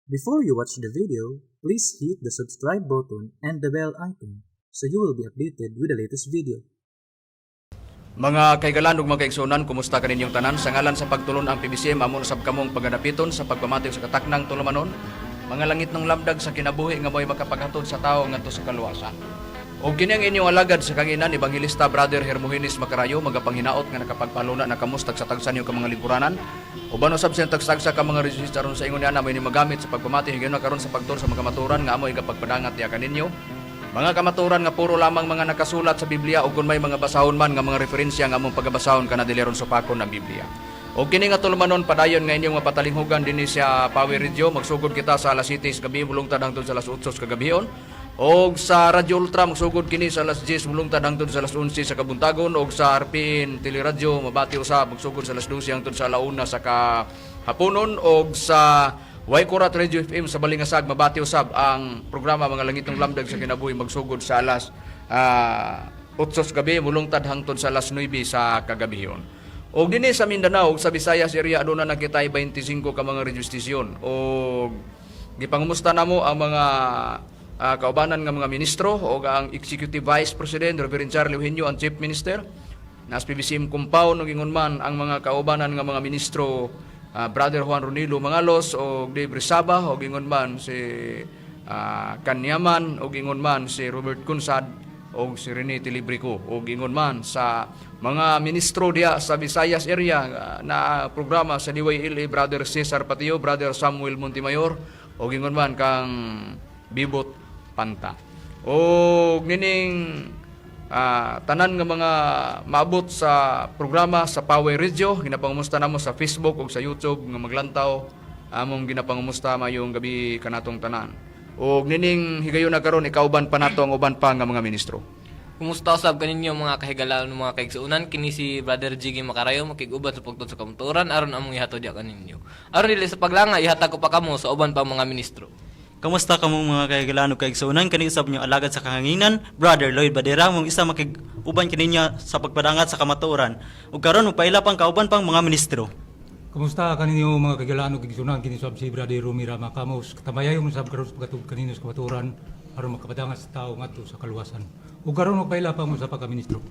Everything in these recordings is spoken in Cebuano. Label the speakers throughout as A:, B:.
A: Before you watch the video, please hit the subscribe button and the bell icon so you will be updated with the latest video.
B: Mga kahigalaan ug mga kaigsuonan, kumusta kaninyong tanan? Sa ngalan sa pagtulon ang PBCM, amo usab kamong pagadapiton sa pagpamati sa kataknang tulumanon, Mga Langitnong Lamdag sa Kinabuhi nga mo'y makapaghatod sa tao ngadto sa kaluwasan. Og kini ang inyong alagad sa kahanginan, Ebanghilista Brother Hermogenes Macarayo, magapanghinaot nga nakapagpaluna na kamo sa tagsa-tagsa niyo ka mga lingkuranan. Uban usab sa tagsa-tagsa ka mga register aron sa ingon niana may ni magamit sa pagpamati higayon na karon sa pagtuon sa mga kamatuoran nga amoy igapagpadangat diha kaninyo. Mga kamatuoran nga puro lamang mga nakasulat sa Biblia o kung may mga basahon man nga mga referensya nga among pagabasahon kana dili ron supakon ang Biblia. O kini nga tulumanon, padayon nga inyong mapatalinghugan dinhi sa Power Radio. Magsugod kita sa alas 7 sa gabi mulungtad hangtod sa alas 8 sa kagabhion. Og sa Radyo Ultra, magsugod kini sa alas 10 mulungtad hangtod sa alas 11 sa kabuntagon, og sa RPN Teleradyo mabati usab magsugod sa alas 12 hangtod sa alauna sa kahaponon, og sa Waikurat Radio FM sa Balingasag mabati usab ang programa Mga Langitong Lamdag sa Kinabuhi magsugod sa alas 8 sa gabi mulungtad hangtod sa alas 9 sa kagabhion. Og dinhi sa Mindanao ug sa Visayas area, aduna na kita 25 ka mga radio station. Og gipangumusta namo ang mga kaubanan nga mga ministro o ang Executive Vice President Reverend Charlie Eugenio, ang Chief Minister nas PBCM compound, ug ingon man ang mga kaubanan nga mga ministro, Brother Juan Ronilo Mangalos o Dave Rizaba, og ingon man si Kanyaman, og ingon man si Robert Kunsad og si Rene Tilibrico, og ingon man sa mga ministro diha sa Visayas area na programa sa DYLA, Brother Cesar Patio, Brother Samuel Montemayor, og ingon man kang Bibot Panta. Og nining tanan nga mga maabot sa programa sa Power Radio, ginapangumusta namo sa Facebook ug sa YouTube nga maglantaw, among ginapangumusta mayong gabi kanatong tanan. Og nining higayon na karon, ikauban pa nato ang uban pa nga mga ministro.
C: Kumusta usab kaninyo, mga kahigalaan, mga kaigsuonan? Kini si Brother Jiggy Macarayo, makig-uban sa pagtuon sa kamatuoran aron among ihatod diha kaninyo. Aron dili sa paglanga, ihatag ko pa kamo sa uban pa mga ministro.
D: Kamusta kamo, mga kahigalaan ug kaigsuonan? Kani usab inyong alagad sa kahanginan, Brother Lloyd Badera, mong isa makig-uban kaninyo sa pagpadangat sa kamatuoran. Ug karon magpaila pang kauban pang mga ministro.
E: Kumusta kaninyo, mga kahigalaan ug kaigsuonan? Kini sab si Brother Rumi Rama Kamos. Katamayayo mo sab karon sa pagkatug kaninyo sa kamatuoran aron makapadangat sa tao ngadto sa kaluwasan. Ug karon magpaila pa mo sa pagka-ministro.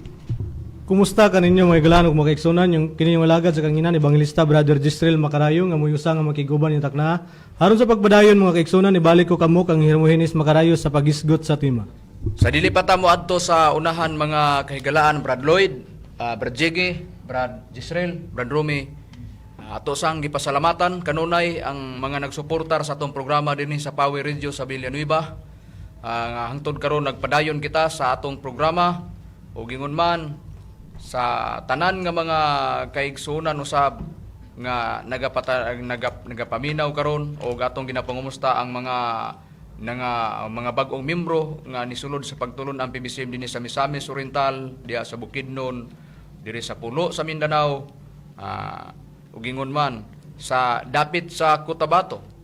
F: Kumusta kaninyo, mga higalaan ug mga kaigsuonan? Yung kini yung alagad sa kahanginan, Ebanghilista Brother Gisrel Macarayo, nga mo'y usa nga makiguban yung takna. Aron sa pagpadayon, mga kaigsuonan, ibalik ko kamo kang Hermogenes Macarayo sa paghisgot sa tema.
B: Sa dili pa ta mo adto sa unahan, mga kahigalaan, Brad Lloyd, Brad Jiggy, Brad Gisrel, Brad Rumi, ato sang gipasalamatan kanunay ang mga nagsuportar sa atong programa dinhi sa Power Radio sa Villanueva. Nga hangtod karon nagpadayon kita sa atong programa, ug ingon man sa tanan nga mga kaigsuonan usab nga nagapaminaw karon, og atong ginapangumusta ang mga nga mga bag-ong membro nga nisulod sa pagtulon ang PBCM dinhi sa Misamis Oriental, diha sa Bukidnon, diri sa Pulo sa Mindanao, ug ingon man sa dapit sa Cotabato.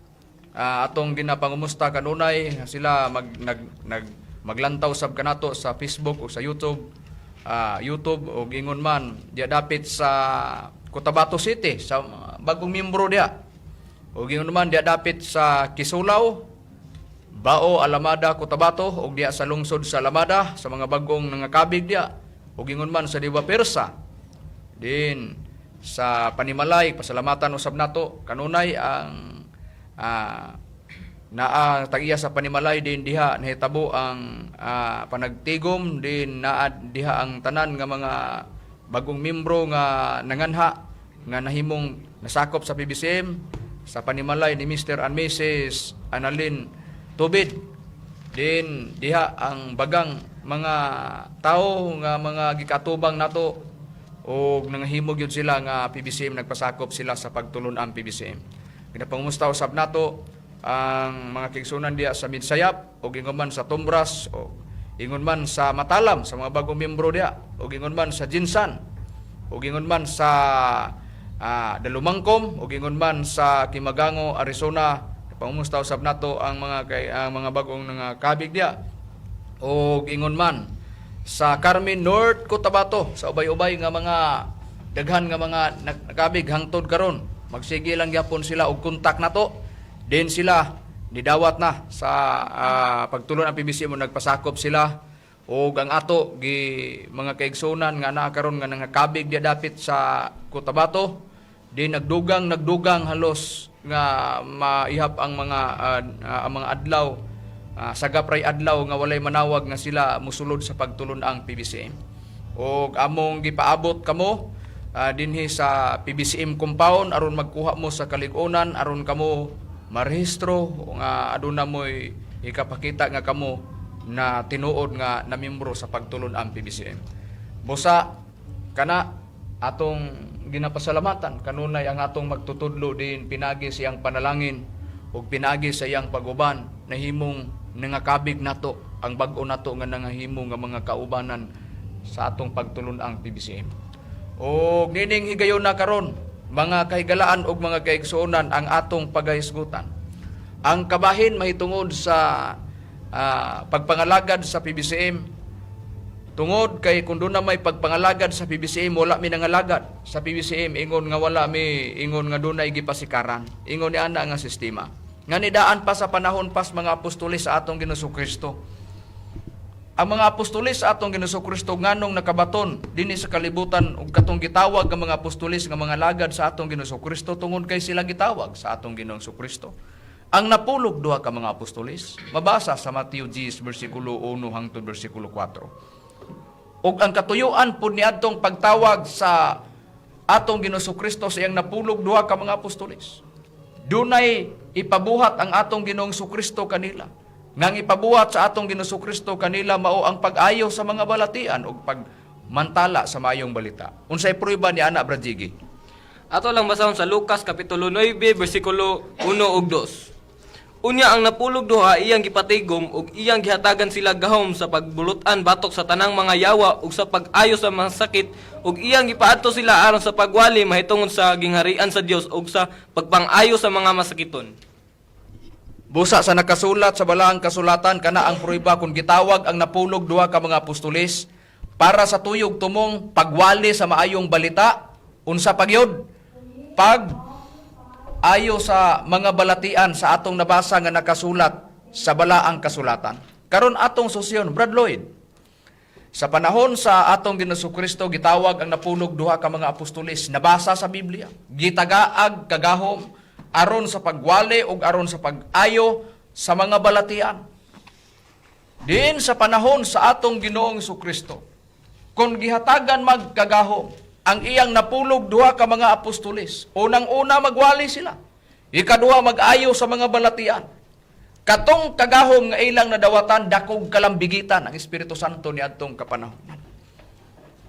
B: Atong ginapangumusta kanunay sila mag nag, nag maglantaw sab kanato sa Facebook o sa YouTube, ug ingon man diha dapit sa Cotabato City sa bagong membro diha, ug ingon man diha dapit sa Kisulaw, Bao, Alamada, Cotabato, ug diha sa lungsod sa Alamada sa mga bagong nangakabig diha, ug ingon man sa Diwa Persa din sa Panimalay. Pasalamatan usab nato kanunay ang naa tag-iya sa Panimalay din diha nahitabo ang panagtigom din, naa diha ang tanan nga mga bagong membro nga nanganha nga nahimong nasakop sa PBCM sa Panimalay ni Mr. and Mrs. Annalyn Tubid. Din diha ang bagang mga tao nga mga gikatubang nato og nangahimo gyud sila nga PBCM, nagpasakop sila sa pagtulon-an PBCM. Ginapangumusta usab nato ang mga kaigsuonan diha sa Midsayap, ug ingon man sa Tumbras, o ingon man sa Matalam sa mga bagong membro diha, ug ingon man sa Gensan, ug ingon man sa Dalumangkom, ug ingon man sa Kimagango, Arizona. Pangumusta usab nato ang mga bagong nangakabig diha, ug ingon man sa Carmen North Cotabato sa ubay-ubay nga mga daghan nga mga nakabig hangtod karon. Magsige lang gyapon sila og kontak nato. Din sila nidawat na sa pagtulon ang PBCM, nagpasakop sila og ang ato gi mga kaigsunan nga naa karon nga nangakabig dia dapit sa Cotabato di nagdugang nagdugang halos nga maihap ang mga ang mga adlaw, sagapray adlaw nga walay manawag nga sila musulod sa pagtulon ang PBCM. Og among gipaabot kamo dinhi sa PBCM compound aron magkuha mo sa kalig-onan, aron kamo marehistro nga aduna mo'y ikapakita nga kamo na tinuod nga namiyembro sa pagtulon ang PBCM. Busa kana atong ginapasalamatan kanunay ang atong magtutudlo din pinagi siyang panalangin ug pinagi sa iyang paguban nahimong nangakabig nato ang bag-o nato nga nangahimo nga mga kaubanan sa atong pagtulon-ang PBCM. Og nining higayon na karon mga kahigalaan ug mga kaigsuonan ang atong pagahisgutan. Ang kabahin mahitungod sa pagpangalagad sa PBCM. Tungod kay kung doon na may pagpangalagad sa PBCM, wala mi nangalagad sa PBCM, ingon nga wala mi, ingon nga dunay gipasikaran. Ingon ni ana nga sistema. Nga nidaan pa sa panahon pas mga apostoles sa atong Ginoong Kristo. Ang mga apostoles sa atong Ginoong Kristo nganong nakabaton dinhi sa kalibutan ug katong gitawag nga mga apostoles nga mga lagad sa atong Ginoong Kristo tungod kay sila gitawag sa atong Ginoong Kristo. Ang napulog duha ka mga apostoles, mabasa sa Mateo 10 bersikulo 1 hangtod bersikulo 4. Ug ang katuyuan pud niadtong pagtawag sa atong Ginoong Kristo sa iyang napulog duha ka mga apostoles. Dunay ipabuhat ang atong Ginoong Kristo kanila. Nang ipabuhat sa atong Ginoong Kristo kanila mao ang pag-ayo sa mga balatian ug pagmantala sa maayong balita. Unsay prueba ni ana, Brad Jiggy?
C: Ato lang basahon sa Lucas kapitulo 9 bersikulo 1 ug 2. Unya ang napulog duha iyang gipatigom ug iyang gihatagan sila gahom sa pagbulutan batok sa tanang mga yawa ug sa pag-ayo sa mga sakit ug iyang gipaadto sila aron sa pagwali mahitungod sa gingharian sa Dios ug sa pagpang-ayo sa mga masakiton.
B: Busa sa nakasulat sa balaang kasulatan, kana ang prueba kung gitawag ang napulog duha ka mga apostoles para sa tuyog tumong pagwali sa maayong balita, unsa pagyod pag ayo sa mga balatian sa atong nabasa nga nakasulat sa balaang kasulatan. Karon atong susyon, Brad Lloyd, sa panahon sa atong Ginoong Kristo gitawag ang napulog duha ka mga apostoles, nabasa sa Biblia, gitagaag kagahom aron sa pagwali ug aron sa pag-ayo sa mga balatian. Din sa panahon sa atong Ginoong Kristo, kung gihatagan magkagahom ang iyang napulog duha ka mga apostoles, unang-una magwali sila, ikaduha mag-ayo sa mga balatian. Katong kagahom nga ilang nadawatan, dakog kalambigitan ang Espiritu Santo ni adtong kapanahon.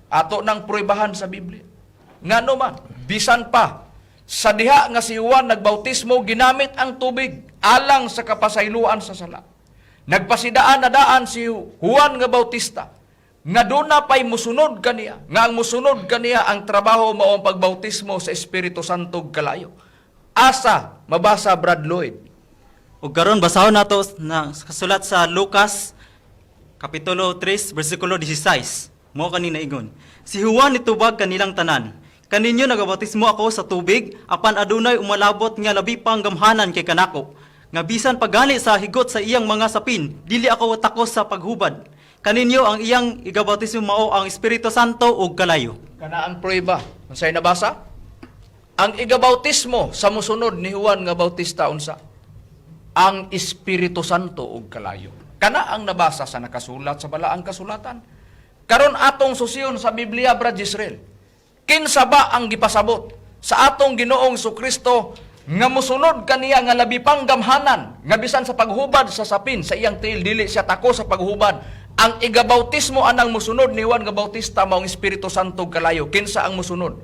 B: Ato nang pruebahan sa Biblia. Ngano man, bisan pa sa diha nga si Juan nagbautismo, ginamit ang tubig alang sa kapasayloan sa sala. Nagpasidaan na daan si Juan nga Bautista nga duna pay musunod kaniya, nga ang musunod kaniya ang trabaho mao ang pagbautismo sa Espiritu Santo ug kalayo. Asa mabasa, Brad Lloyd?
D: Ug karon basahon nato na kasulat sa Lucas kapitulo 3 bersikulo 16. Mao kani naingon: Si Juan nitubag kanilang tanan. Kaninyo nagabautismo ako sa tubig apan adunay umalabot nga labi pang gamhanan kay kanako. Nga bisan pagani sa higot sa iyang mga sapin, dili ako takos sa paghubad. Kaninyo ang iyang igabautismo mao ang Espiritu Santo ug kalayo.
B: Kana ang prueba. Unsay nabasa? Ang igabautismo sa musunod ni Juan nga Bautista, unsa? Ang Espiritu Santo ug kalayo. Kana ang nabasa sa nakasulat sa balaang kasulatan. Karon atong susiyon sa Biblia, Brad Israel. Kinsa ba ang gipasabot sa atong Ginoong Kristo nga musunod kaniya nga labi pang gamhanan, nga bisan sa paghubad sa sapin sa iyang tiil dili siya tako sa paghubad? Ang igabautismo anang musunod ni Juan nga Bautista maong Espiritu Santo ug kalayo. Kinsa ang musunod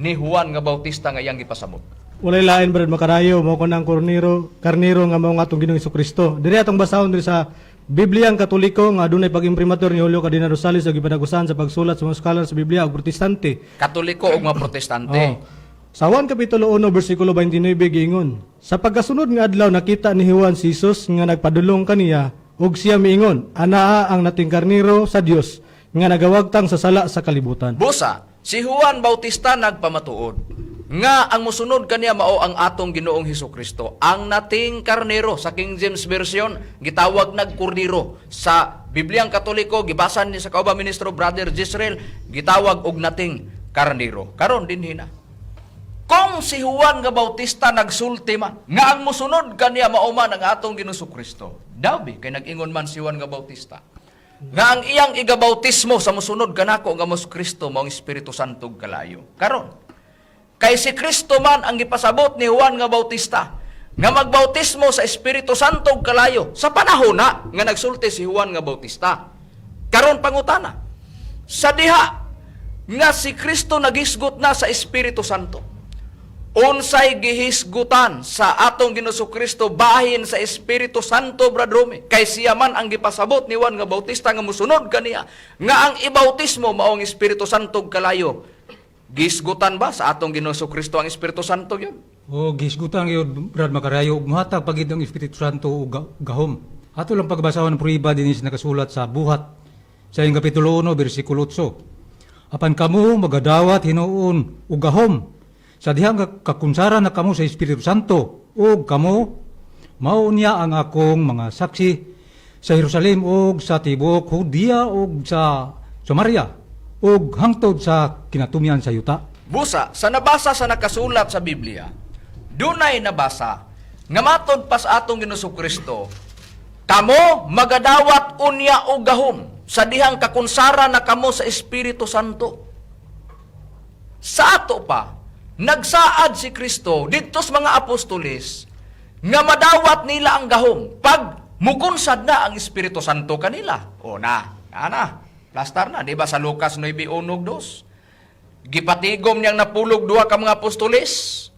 B: ni Juan nga Bautista nga iyang gipasabot?
F: Walay lain, Brad Makarayo, mao ko ng korniro, karniro nga mao nga atong Ginoong Kristo. Diri atong basahon diri sa Biblia ang Katoliko nga adunay pag-imprimatur ni Julio Cardinal Rosales ug gipanagusan sa pagsulat sa mga scholar sa Biblia ug Protestante.
B: Katoliko ug mga Protestante.
F: Oh. Sa 1 Kapitulo 1 versikulo 29 giingon, "Sa pagkasunod nga adlaw nakita ni Juan si Jesus nga nagpadulong kaniya ug siya miingon, Anaa ang nating karniro sa Dios nga nagawagtang sa sala sa kalibutan."
B: Busa, si Juan Bautista nagpamatuod. Nga ang mosunod kaniya mao ang atong Ginoong Hesukristo, ang nating karnero. Sa King James Version gitawag nag kordero. Sa Bibliang Katoliko, gibasan ni sa kaubang ministro Brother Jisrael, gitawag og nating karnero. Karon dinhi na. Kung si Juan nga Bautista nagsulti man nga ang mosunod kaniya mao man ang atong Ginoong Kristo, daw bi kay nag-ingon man si Juan nga Bautista nga ang iyang igabautismo sa mosunod kanako nga mos Kristo mao ang Espiritu Santo ug kalayo. Karon, kay si Kristo man ang gipasabot ni Juan nga Bautista nga magbautismo sa Espiritu Santo ug kalayo sa panahon na nga nagsulti si Juan nga Bautista. Karon pangutana, sa diha nga si Kristo nagisgot na sa Espiritu Santo, unsay gihisgutan sa atong Ginoong Kristo bahin sa Espiritu Santo, Brad Romy? Kay siya man ang gipasabot ni Juan nga Bautista nga mosunod kaniya nga ang ibautismo mao ang Espiritu Santo ug kalayo. Gihisgutan ba sa atong Ginoong Kristo ang Espiritu Santo yun?
E: O gisgutan gyud, Brad Makarayo, ug mohatag pagid ang Espiritu Santo og gahom. Ato lang pagbasahon ang prueba dinhi sa nakasulat sa Buhat sa iyang kapitulo 1 bersikulo 8. Apan kamo magadawat hinuon og gahom sa dihang kakunsara na kamo sa Espiritu Santo, ug kamo mao niya ang akong mga saksi sa Jerusalem ug sa tibuok Judea ug sa Samaria ug hangtod sa kinatumyan sa yuta.
B: Busa, sa nabasa sa nakasulat sa Biblia, dunay nabasa nga matod pa sa atong Ginoong Kristo, kamo magadawat unya og gahom sa dihang kakunsara na kamo sa Espiritu Santo. Sa ato pa, nagsaad si Kristo didto sa mga apostoles nga madawat nila ang gahom pag mukunsad na ang Espiritu Santo kanila. O na, ana, plastar na, di ba sa Lucas 9:1-2? Gipatigom niyang napulog duha ka mga apostoles,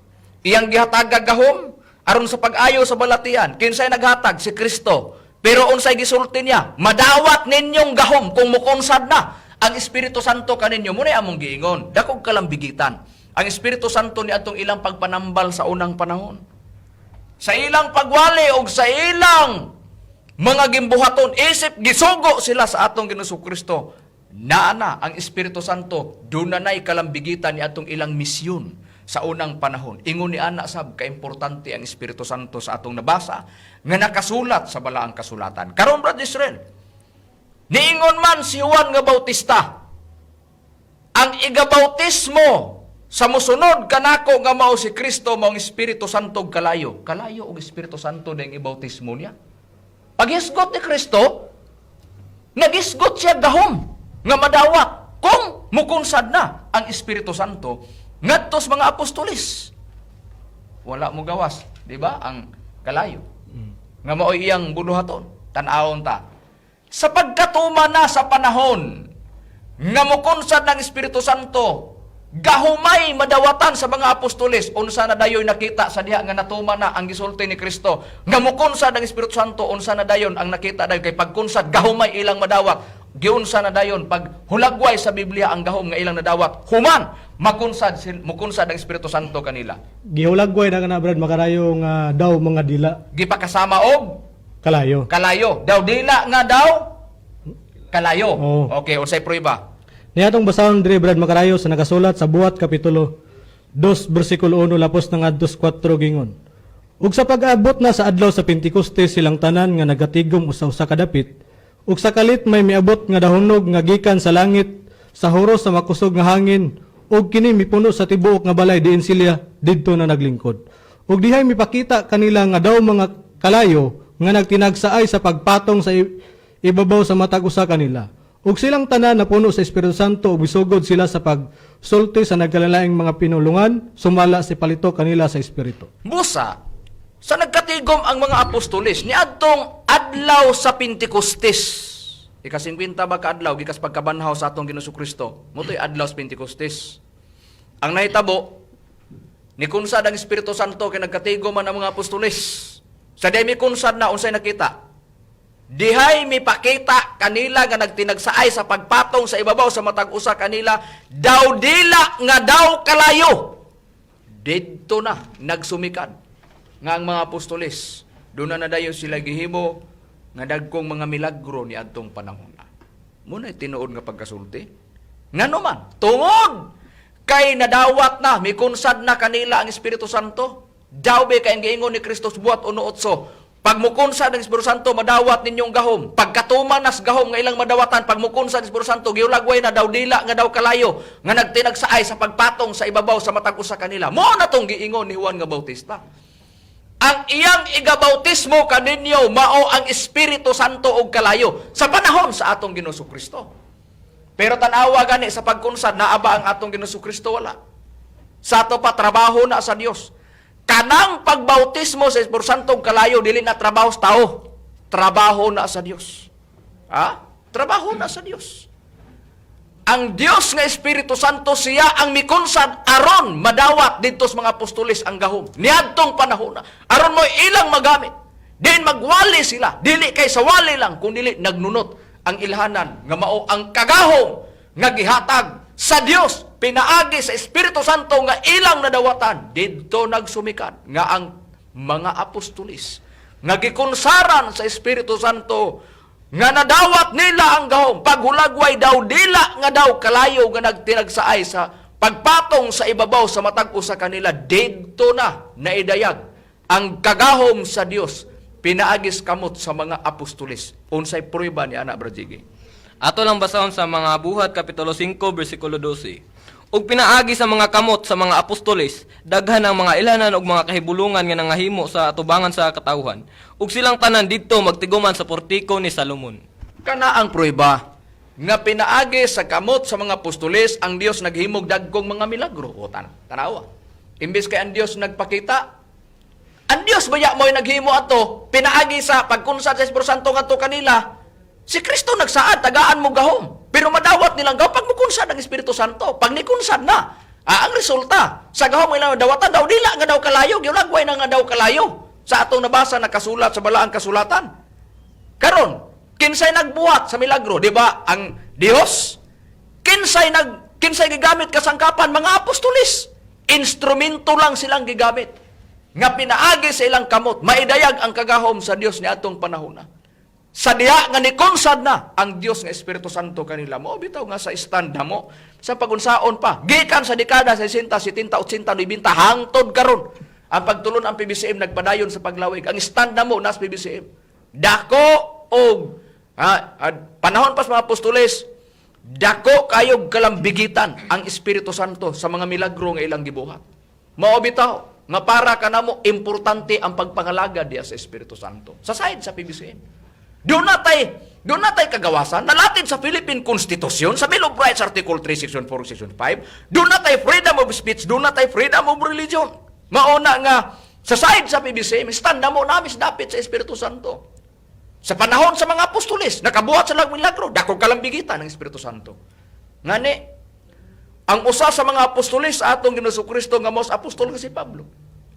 B: iyang gihatag gahom aron sa pag-ayo sa balatian. Kinsay naghatag? Si Kristo. Pero unsay gisulti niya? Madawat ninyong gahom kung mukunsad na ang Espiritu Santo kaninyo. Muna among giingon, dakog kalambigitan ang Espiritu Santo ni atong ilang pagpanambal sa unang panahon. Sa ilang pagwali og sa ilang mga gimbuhaton, isip gisugo sila sa atong Ginoong Kristo. Naa na ang Espiritu Santo, dunanay kalambigitan ni atong ilang misyon sa unang panahon. Ingon ni ana sab kaimportante ang Espiritu Santo sa atong nabasa nga nakasulat sa balaang kasulatan. Karon, Brad Israel, niingon man si Juan nga Bautista, ang igabautismo sa mosunod kanako nga mao si Kristo mao ang Espiritu Santo ug kalayo. Kalayo og Espiritu Santo na ibautismo niya. Paghisgot ni Kristo, nagisgot siya gahom nga madawat kung mukunsad na ang Espiritu Santo ngadto sa mga apostoles. Wala mo gawas, di ba? Ang kalayo nga mao'y iyang buluhaton. Tan-awon ta. Sa pagkatuma na sa panahon nga mukunsad ng Espiritu Santo, gahumay madawatan sa mga apostoles, unsa na dayon nakita sa diha nga natuma na ang gisulti ni Kristo nga mukunsad ang Espiritu Santo? Unsa na dayon ang nakita dayon? Kay pagkunsad, gahumay ilang madawat. Giunsa na dayon pag hulagway sa Biblia ang gahom nga ilang nadawat human makunsad mukunsad ang Espiritu Santo kanila?
F: Gihulagway na kana, Brad Makarayo, nga daw mga dila
B: Gipakasama og
F: kalayo.
B: Kalayo. Daw dila nga daw kalayo.
F: Oo.
B: Okay, unsay prueba?
F: Niya atong basahon diri, Brad Makarayo, sa nakasulat sa Buhat kapitulo 2 bersikulo 1 lapos na ngadto 4, gingon. Ug sa pag-abot na sa adlaw sa Pentekoste, silang tanan nga nagatigom usa-usa ka dapit, ug sa kalit may miabot nga dahunog nga gikan sa langit sa huros sa makusog nga hangin, ug kini mipuno sa tibuok nga balay diin sila didto na naglingkod. Ug dihay mipakita kanila nga daw mga kalayo nga nagtinagsaay sa pagpatong sa ibabaw sa matag usa kanila. Ug silang tanan napuno sa Espiritu Santo ug misugod sila sa pagsulti sa nagkalalaing mga pinulungan sumala sa palito kanila sa Espiritu.
B: Busa, sa nagkatigom ang mga apostoles niadtong adlaw sa Pentecostes. Ika-50 ba ka adlaw gikas pagkabanhaw sa atong Ginoong Kristo? Motoy adlaw sa Pentecostes. Ang nahitabo, nikunsad ang Espiritu Santo kay nagkatigom man ang mga apostoles. Sa dihay mikunsad na, unsay nakita? Dihay mipakita kanila nga nagtinagsaay sa pagpatong sa ibabaw sa matag usa kanila, daw dila nga daw kalayo. Didto na nagsumikad nga ang mga apostoles doon na nadayon sila gihimo nga dagkong mga milagro ni adtong panahon na. Muna tinuod nga pagkasulti. Ngano man, tungod Kay nadawat na, mikunsad na kanila ang Espiritu Santo. Daw be kay ang giingon ni Kristo sa Buhat 1:8. Pag mukunsad ang Espiritu Santo, madawat ninyong gahom. Pagkatuman nas gahom nga ilang madawatan, pag mukunsad ang Espiritu Santo, giulagway na daw dila nga daw kalayo, nga nagtinagsaay sa pagpatong sa ibabaw sa matag usa kanila. Mo na tong giingon ni Juan nga Bautista. Ang iyang igabautismo kaninyo mao ang Espiritu Santo og kalayo sa panahon sa atong Ginoong Kristo. Pero tan-awa gani sa pagkunsad, naa ba ang atong Ginoong Kristo? Wala. Sa ato pa, trabaho na sa Dios. Kanang pagbautismo sa Espiritu Santo og kalayo dili na trabaho sa tao. Trabaho na sa Dios. Ha? Trabaho na sa Dios. Ang Dios nga Espiritu Santo, siya ang mikunsad aron madawat didto sa mga apostoles ang gahom. Niadtong panahon na aron mo ilang magamit. Diin magwali sila, dili kay sa wali lang kun dili nagnunot ang ilhanan nga mao ang kagahom nga gihatag sa Dios pinaagi sa Espiritu Santo nga ilang nadawatan. Didto nagsumikan nga ang mga apostoles nga gikunsaran sa Espiritu Santo nga nadawat nila ang gahom, paghulagway daw dila nga daw kalayo nga nagtinagsaay sa pagpatong sa ibabaw sa matag usa kanila. Didto na naidayag ang kagahom sa Dios pinaagis kamot sa mga apostoles. Unsay prueba ni ana, Brad Jiggy?
C: Ato lang basahon sa Mga Buhat kapitulo 5 bersikulo 12. Ug pinaagi sa mga kamot sa mga apostoles, daghan ang mga ilhanan ug mga kahibulungan nga nangahimo sa atubangan sa katawhan. Ug silang tanan didto magtiguman sa portiko ni Salomon.
B: Kana ang prueba nga pinaagi sa kamot sa mga apostoles ang Dios naghimog dagkong mga milagro. O tanawa. Imbes kay ang Dios nagpakita, ang Dios baya mo'y naghimo ato pinaagi sa pagkunsad sa Espiritu Santo ngadto kanila. Si Kristo nagsaad, tagaan mo gahom. Pero madawat nilang gahom pag mukunsad ang Espiritu Santo. Pag nikunsad na, ang resulta, sa gahom ilang dawatan, daw dila nga daw kalayo, giulagway na nga daw kalayo. Sa atong nabasa, nakasulat sa balaang kasulatan. Karon, kinsay nagbuhat sa milagro, di ba? Ang Dios. Kinsay gigamit kasangkapan? Mga apostolis. Instrumento lang silang gigamit. Nga pinaagi sa ilang kamot, maidayag ang kagahom sa Dios ni atong panahon na. Sa diha nga nikonsad na ang Dios nga Espiritu Santo kanila, mo bitaw nga sa stand mo sa pagunsaon pa gikan sa dekada sa 60, 70, 80, 90 hangtod karon, ang pagtulon ang PBCM nagpadayon sa paglawig. Ang stand na mo nas PBCM dako og panahon pa sa mga apostoles, dako kayog kalambigitan ang Espiritu Santo sa mga milagro nga ilang gibuhat. Mao bitaw nga para kanamo importante ang pagpangalaga diya sa Espiritu Santo sa side sa PBCM. Doon na tay kagawasan, nalatid sa Philippine Constitution, sa Bill of Rights, Article 3, Section 4, Section 5, doon na tay freedom of speech, doon na tay freedom of religion. Mauna nga, sa side sa PBCM, stand na mo namin dapit sa Espiritu Santo. Sa panahon sa mga apostoles, nakabuhat sa milagro, dako kalambigitan ng Espiritu Santo. Ngani, ang usa sa mga apostoles sa atong Ginoong Kristo nga most apostol nga si Pablo,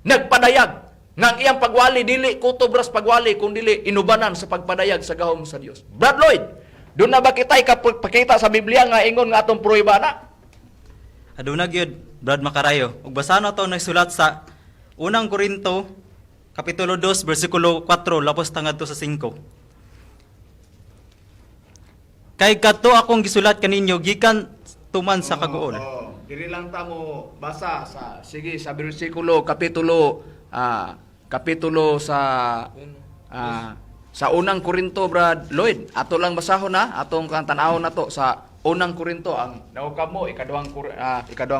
B: nagpadayag nga ang iyang pagwali dili kutob ras pagwali kung dili inubanan sa pagpadayag sa gahom sa Dios. Brad Lloyd, doon na ba kita ikapakita sa Biblia nga ingon nga atong prueba na?
D: Aduna gyud, Brad Makarayo. Ug basahan nato ang nagsulat sa Unang Korinto kapitulo 2 bersikulo 4 lapos tangadto sa 5. Kay kadto akong gisulat kaninyo gikan tuman sa kaguol.
B: Oh, diri lang ta mo basa sa, sige, sa bersikulo kapitulo kapitulo sa Unang Korinto, Brad Lloyd. Ato lang basahon na, atong kang tan-awon na to sa Unang Korinto. Ang naukab mo Ikaduhang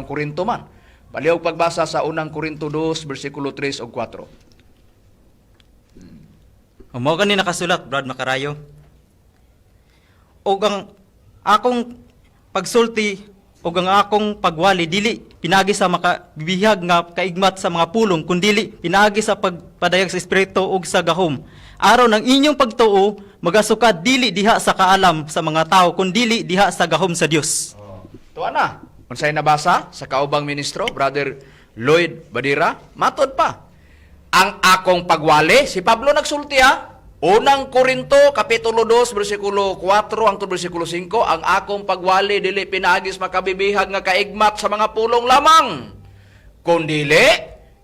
B: Korinto man. Baliw pagbasa sa Unang Korinto 2 bersikulo 3 ug 4.
D: O, mao gani nakasulat, Brad Makarayo. Og ang akong pagsulti ug ang akong pagwali dili pinaagi sa makabihag nga kaigmat sa mga pulong kundili pinaagi sa pagpadayag sa espiritu ug sa gahom. Aron ang inyong pagtuo magasukad dili diha sa kaalam sa mga tao kundili diha sa gahom sa Dios.
B: Tuwa na. Unsay nabasa sa kaubang ministro, Brother Lloyd Badira, matod pa. Ang akong pagwali, si Pablo nagsulti ha. Unang Korinto, Kapitulo 2, versikulo 4 hangtod versikulo 5, ang akong pagwali dili pinaagis makabibihag nga kaigmat sa mga pulong lamang, kundili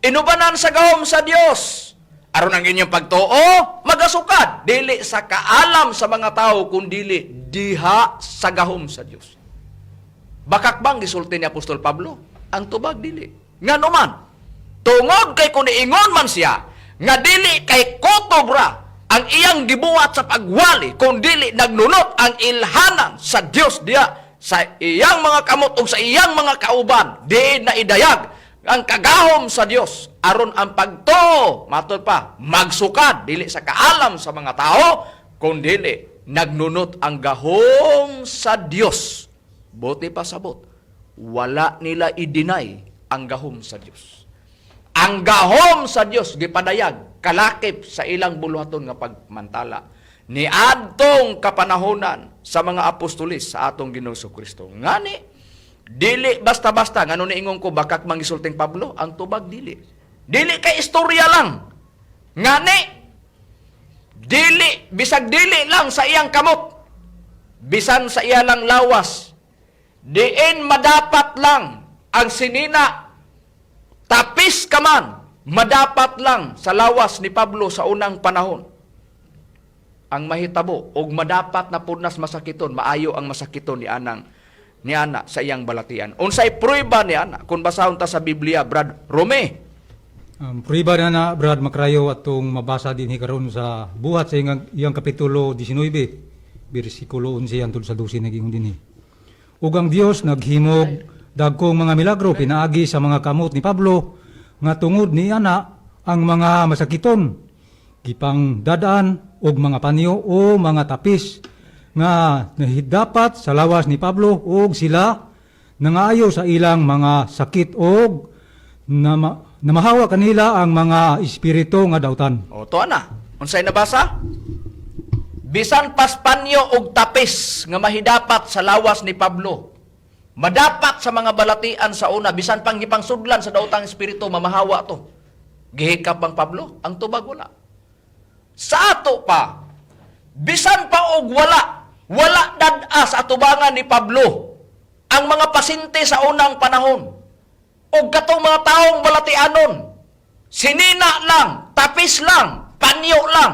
B: inubanan sa gahom sa Dios. Aron ang inyong pagtuo magasukad dili sa kaalam sa mga tao kundili diha sa gahom sa Dios. Bakak bang gisulti ni Apostol Pablo? Ang tubag dili. Ngano man? Tungod kay kung niingon man siya nga dili kay kutob ra ang iyang gibuhat sa pagwali, kung dili nagnunot ang ilhanan sa Dios diya sa iyang mga kamot ug sa iyang mga kauban, diin na idayag ang kagahom sa Dios aron ang pagtuo matod pa magsukad dili sa kaalam sa mga tao, kung dili nagnunot ang gahom sa Dios. Buti pa sabot, wala nila i-deny ang gahom sa Dios. Ang gahom sa Dios gipadayag kalakip sa ilang buluhaton nga pagmantala niadtong kapanahonan sa mga apostolis sa atong Ginoong Kristo. Ngani dili basta-basta, ngano niingon ko bakak mangisulting Pablo, ang tubag dili. Dili kay istorya lang. Ngani dili bisag dili lang sa iyang kamot, bisan sa iya lang lawas, diin madapat lang ang sinina, tapis ka man, madapat lang sa lawas ni Pablo sa unang panahon ang mahitabo og madapat na punas masakiton, maayo ang masakiton ni anang ni ana sa iyang balatian. Unsay prueba ni ana kung basahon ta sa Biblia, Brad Rome?
E: Prueba na na, Brad Makrayo, atong mabasa din karon sa Buhat sa iyang kapitulo 19, bersikulo 11 hangtod sa 12 naging dinhi. Ug ang Dios naghimog dagkong mga milagro pinaagi sa mga kamot ni Pablo nga tungod ni ana ang mga masakiton gipang dadaan og mga panyo o mga tapis nga nahidapat sa lawas ni Pablo og sila nangaayo sa ilang mga sakit og namahawa kanila ang mga espiritu nga dautan.
B: O to ana, unsay nabasa? Bisan paspanyo og tapis nga mahidapat sa lawas ni Pablo, madapat sa mga balatian sa una, bisan pang gipangsudlan sa daotang espiritu, mamahawa to. Gihikap bang Pablo? Ang tubag wala. Sa ato pa, bisan pa og wala, wala dad-a sa atubangan ni Pablo ang mga pasyente sa unang panahon og katong mga taong balatianon, sinina lang, tapis lang, panyo lang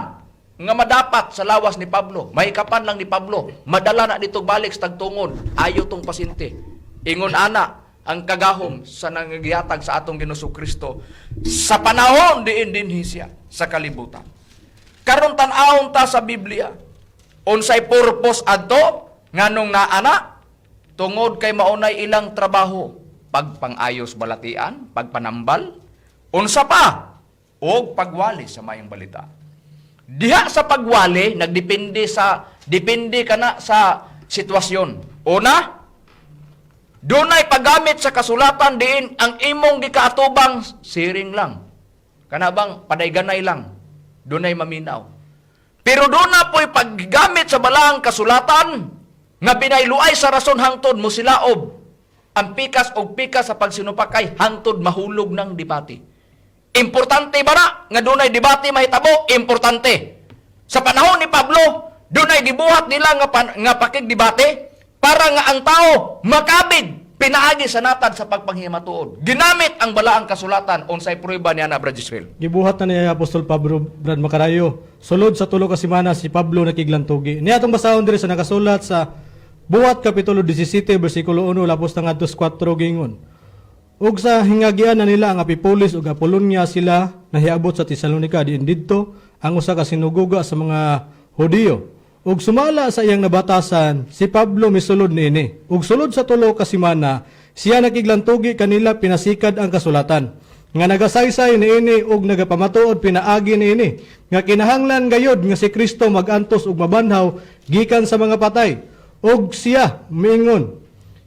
B: nga madapat sa lawas ni Pablo, mahikapan lang ni Pablo, madala na dito balik sa tagtungon, ayo tong pasyente. Ingon ana ang kagahom sa nangagihatag sa atong Ginoong Kristo sa panahon diin dinhi siya sa kalibutan. Karon tan-awon ta sa Biblia. Unsay purpose adto nganong naana? Tungod kay maunay ilang trabaho, pagpangayos balatian, pagpanambal, unsa pa og pagwali sa mayong balita. Diha sa pagwali nagdepende sa depende kana sa sitwasyon. Una, dunay paggamit sa kasulatan diin ang imong gikaatubang siring lang. Kana bang padayganay lang. Dunay maminaw. Pero doon na po'y paggamit sa balaang kasulatan nga binayluay sa rason hangtod mo silaob ang pikas og pikas sa pagsinupakay hangtod mahulog ng debate. Importante ba na nga dunay debate mahitabo? Importante. Sa panahon ni Pablo, dunay gibuhat nila nga, nga pakigdebate para nga ang tao makabig pinaagi sa natad sa pagpanghimatuod. Ginamit ang balaang kasulatan unsay prueba niya na Brad Israel.
F: Gibuhat na ni Apostol Pablo, Brad Makarayo. Sulod sa 3 ka semana si Pablo nakiglantugi. Niya atong basahon diri sa nakasulat sa Buhat kapitulo 17 bersikulo 1 lapos na ngadto sa 4 gingon. Ug sa hingagian na nila ang Apipolis ug Apolonia sila nahiabot sa Tesalonica, diin didto ang usa ka sinagoga sa mga Hudiyo. Ug sumala sa iyang nabatasan, si Pablo misulod niini. Ug sulod sa 3 ka semana siya nakiglantugi kanila pinasikad ang kasulatan nga nagasaysay niini ug nagapamatuod pinaagi niini nga kinahanglan gayod nga si Kristo magantos ug mabanhaw gikan sa mga patay. Ug siya miingon,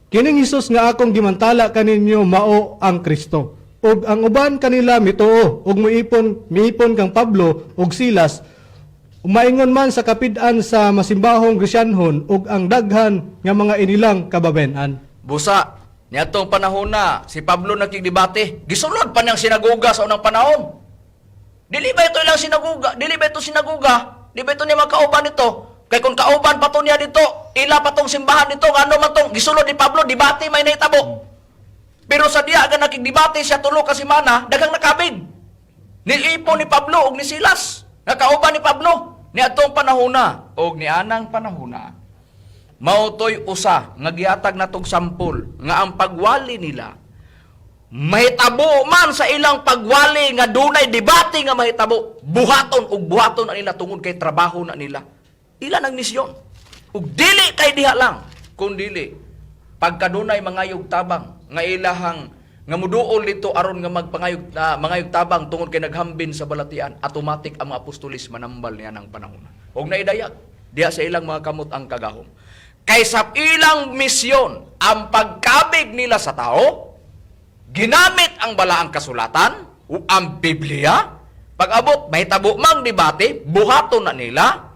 F: "Kining Hesus nga akong gimantala kaninyo mao ang Kristo." Ug ang uban kanila mituo ug miipon miipon kang Pablo ug Silas. Umaingon man sa kapid-an sa masimbahong Gresyanhon ug ang daghan nga mga inilang kababen-an.
B: Busa, niadtong panahon na si Pablo nakigdebate, gisulod pa niyang sinagoga sa unang panahon. Dili ba ito ilang sinagoga? Dili ba ito sinagoga? Di ba ito niya makauban nito? Kay kung kauban pa to niya dito, ila pa tong simbahan dito, ano man tong gisulod ni Pablo, debate may nahitabo. Pero sa diya nga nakigdebate siya 3 ka semana, daghang nakabig. Niipon ni Pablo og ni Silas, nakauban ni Pablo niadtong panahona og nianang panahona. Mao toy usa nga gihatag natong sampol nga ang pagwali nila Mahitabo man sa ilang pagwali nga dunay debate nga mahitabo, buhaton ug buhaton na nila tungod kay trabaho na nila. Ila ang misyon. Ug dili kay diha lang, kun dili pagkadunay mangayog tabang nga ilahang nga muduol dito aron nga magpangayog na mangayog tabang tungod kay naghambin sa balatian, automatic ang mga apostolis manambal niya ng panahon. Og naidayag diha sa ilang mga kamot ang kagahom. Kay sa ilang misyon, ang pagkabig nila sa tao, ginamit ang balaang kasulatan o ang Biblia, pag-abot, mahitabo mang debate, buhaton na nila,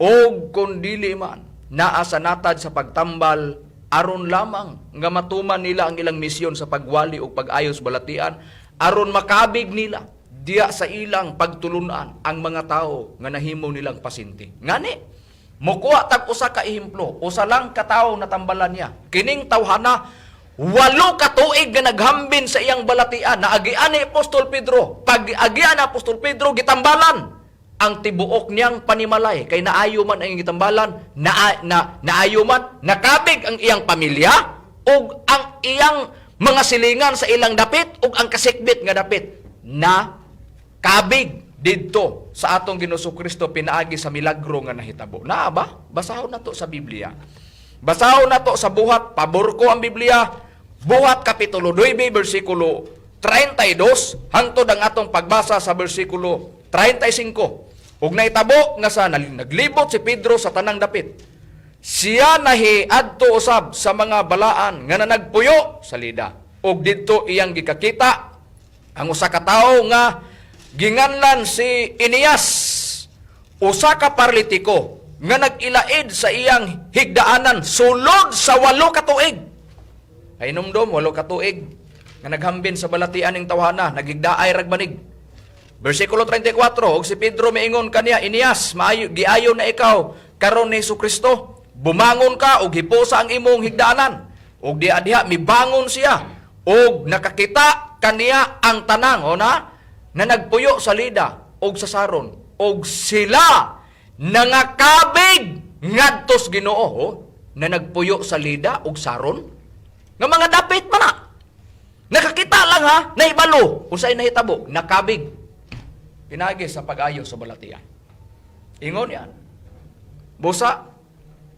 B: o kung dili man, naa sa natad sa pagtambal, aron lamang nga matuman nila ang ilang misyon sa pagwali o pag-ayos balatian, aron makabig nila diya sa ilang pagtulunan ang mga tao nga nahimo nilang pasinti. Ngani, mukuha tag usa ka ehemplo, usa lang ka tawo natambalan niya. Kining tawhana 8 ka tuig nga naghambin sa iyang balatian, naagian ni Apostol Pedro. Pag agian ni Apostol Pedro, gitambalan ang tibuok niyang panimalay kay naayo man ang iyang gitambalan, na naayo man nakabig ang iyang pamilya ug ang iyang mga silingan sa ilang dapit ug ang kasikbit nga dapit na kabig didto sa atong Ginoong Kristo pinaagi sa milagro nga nahitabo. Naa ba? Basahon nato sa Biblia. Basahon nato sa Buhat, pabor ko ang Biblia. Buhat kapitulo 9 bersikulo 32 hangtod ang atong pagbasa sa bersikulo 35. Ug nahitabo nga sa naglibot si Pedro sa tanang dapit. Siya nahiadto usab sa mga balaan nga nanagpuyo sa Lida. Ug didto iyang gikakita ang usa ka tawo nga ginganlan si Eneas, usa ka paralitiko nga nag-ilaid sa iyang higdaanan sulod sa 8 ka tuig. Ay numdum, 8 ka tuig nga naghambin sa balatian ning tawhana, naghigdaay rag banig. Versikulo 34, og si Pedro miingon kaniya, "Eneas, maayo giayo na ikaw karon ni Kristo. Bumangon ka og hipusa ang imong higdaanan." Og diha diha mibangon siya og nakakita kaniya ang tanang o na na nagpuyo sa Lida og sa Saron og sila nangakabig ngadto sa Ginoo, oh, na nagpuyo sa Lida og Saron nga mga dapit man na. Nakakita lang ha, nahibalo unsay nahitabo, nakabig pinagi sa pag-ayo sa balatian. Ingon yan. Busa,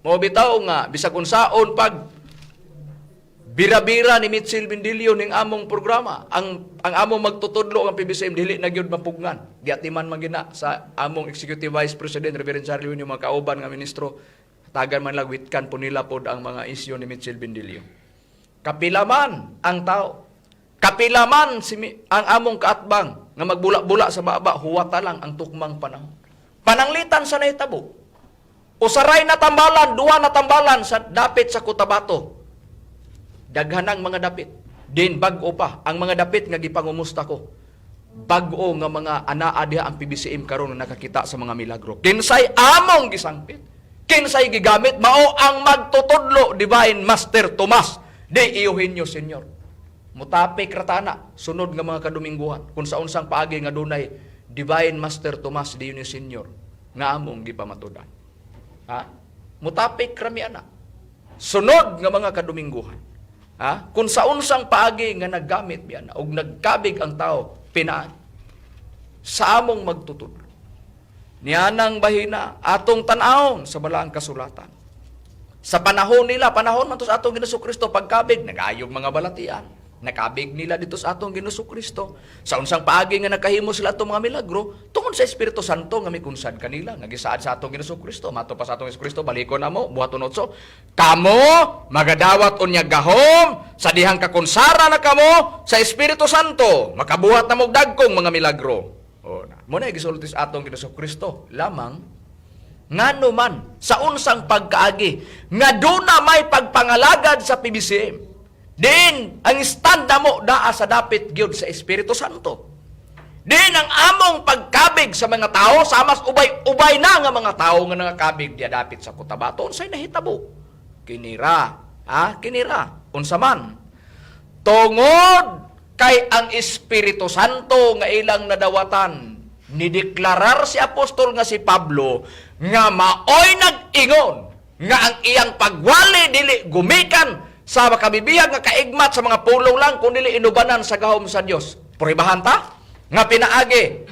B: mo bitaw nga bisag unsaon pag bira-bira ni Mitchell Bindilio ning among programa, ang among magtutudlo ang PBCM dili na gyud mapugnan. Giatiman man gina sa among Executive Vice President Reverend Charlie Win, yung mga kauban nga ministro, tagan man lang witkan po nila pod ang mga isyu ni Mitchell Bindilio. Kapila man ang tao. Kapila man ang among kaatbang nga magbula-bula sa baba, huwata lang ang tukmang panahon. Pananglitan sa nahitabo. Usaray na tambalan, duwa na tambalan sa dapit sa Cotabato. Daghanang mga dapit. Din bag-o pa ang mga dapit nga gipangumusta ko. Bag-o nga mga anaa diha ang PBCM karon nga nakakita sa mga milagro. Kinsay among gisangpit? Kinsay gigamit? Mao ang magtutudlo, Divine Master Tomas de Eugenio Senior. Mutapik ratana sunod nga mga kadumingguhan kung sa unsang paagi nga dunay Divine Master Tomas de Eugenio Senior nga among gipamatudan. Ha? Mutapik rami ana. Sunod nga mga kadumingguhan. Ha? Kung sa unsang paagi nga naggamit biya na og nagkabig ang tao pinaagi sa among magtutudlo. Nianang bahina atong tan-awon sa balaang kasulatan. Sa panahon nila, panahon man to sa atong Ginoong Kristo pagkabig, nagayog mga balatian. Nakabig nila dito sa atong Ginoong Kristo. Sa unsang paagi nga nakahimo sila atong mga milagro, tungod sa Espiritu Santo nga mikunsad kanila, nga gisaad sa atong Ginoong Kristo. Mato pa sa atong Ginoong Kristo, balikon namo, Buhaton 8. Kamo magadawat unya gahom sa dihang kakonsara na kamo sa Espiritu Santo, makabuhat na mo dagkong mga milagro. O na. Mo na gisulti sa atong Ginoong Kristo lamang ngano man sa unsang pagkaagi nga duna may pagpangalagad sa PBCM. Din ang stand mo daa sa dapit gyud sa Espiritu Santo. Din ang among pagkabig sa mga tao sa mas ubay-ubay na nga mga tao nga nangakabig diya dapit sa Cotabato, unsay nahitabo? Kinira, ha? Kinira unsa man? Tungod kay ang Espiritu Santo nga ilang nadawatan, nideklarar si apostol nga si Pablo nga maoy nag-ingon nga ang iyang pagwali dili gumikan Sa makabibihag nga kaigmat sa mga pulong lang kun dili inubanan sa gahom sa Dios. Pruebahan ta nga pinaagi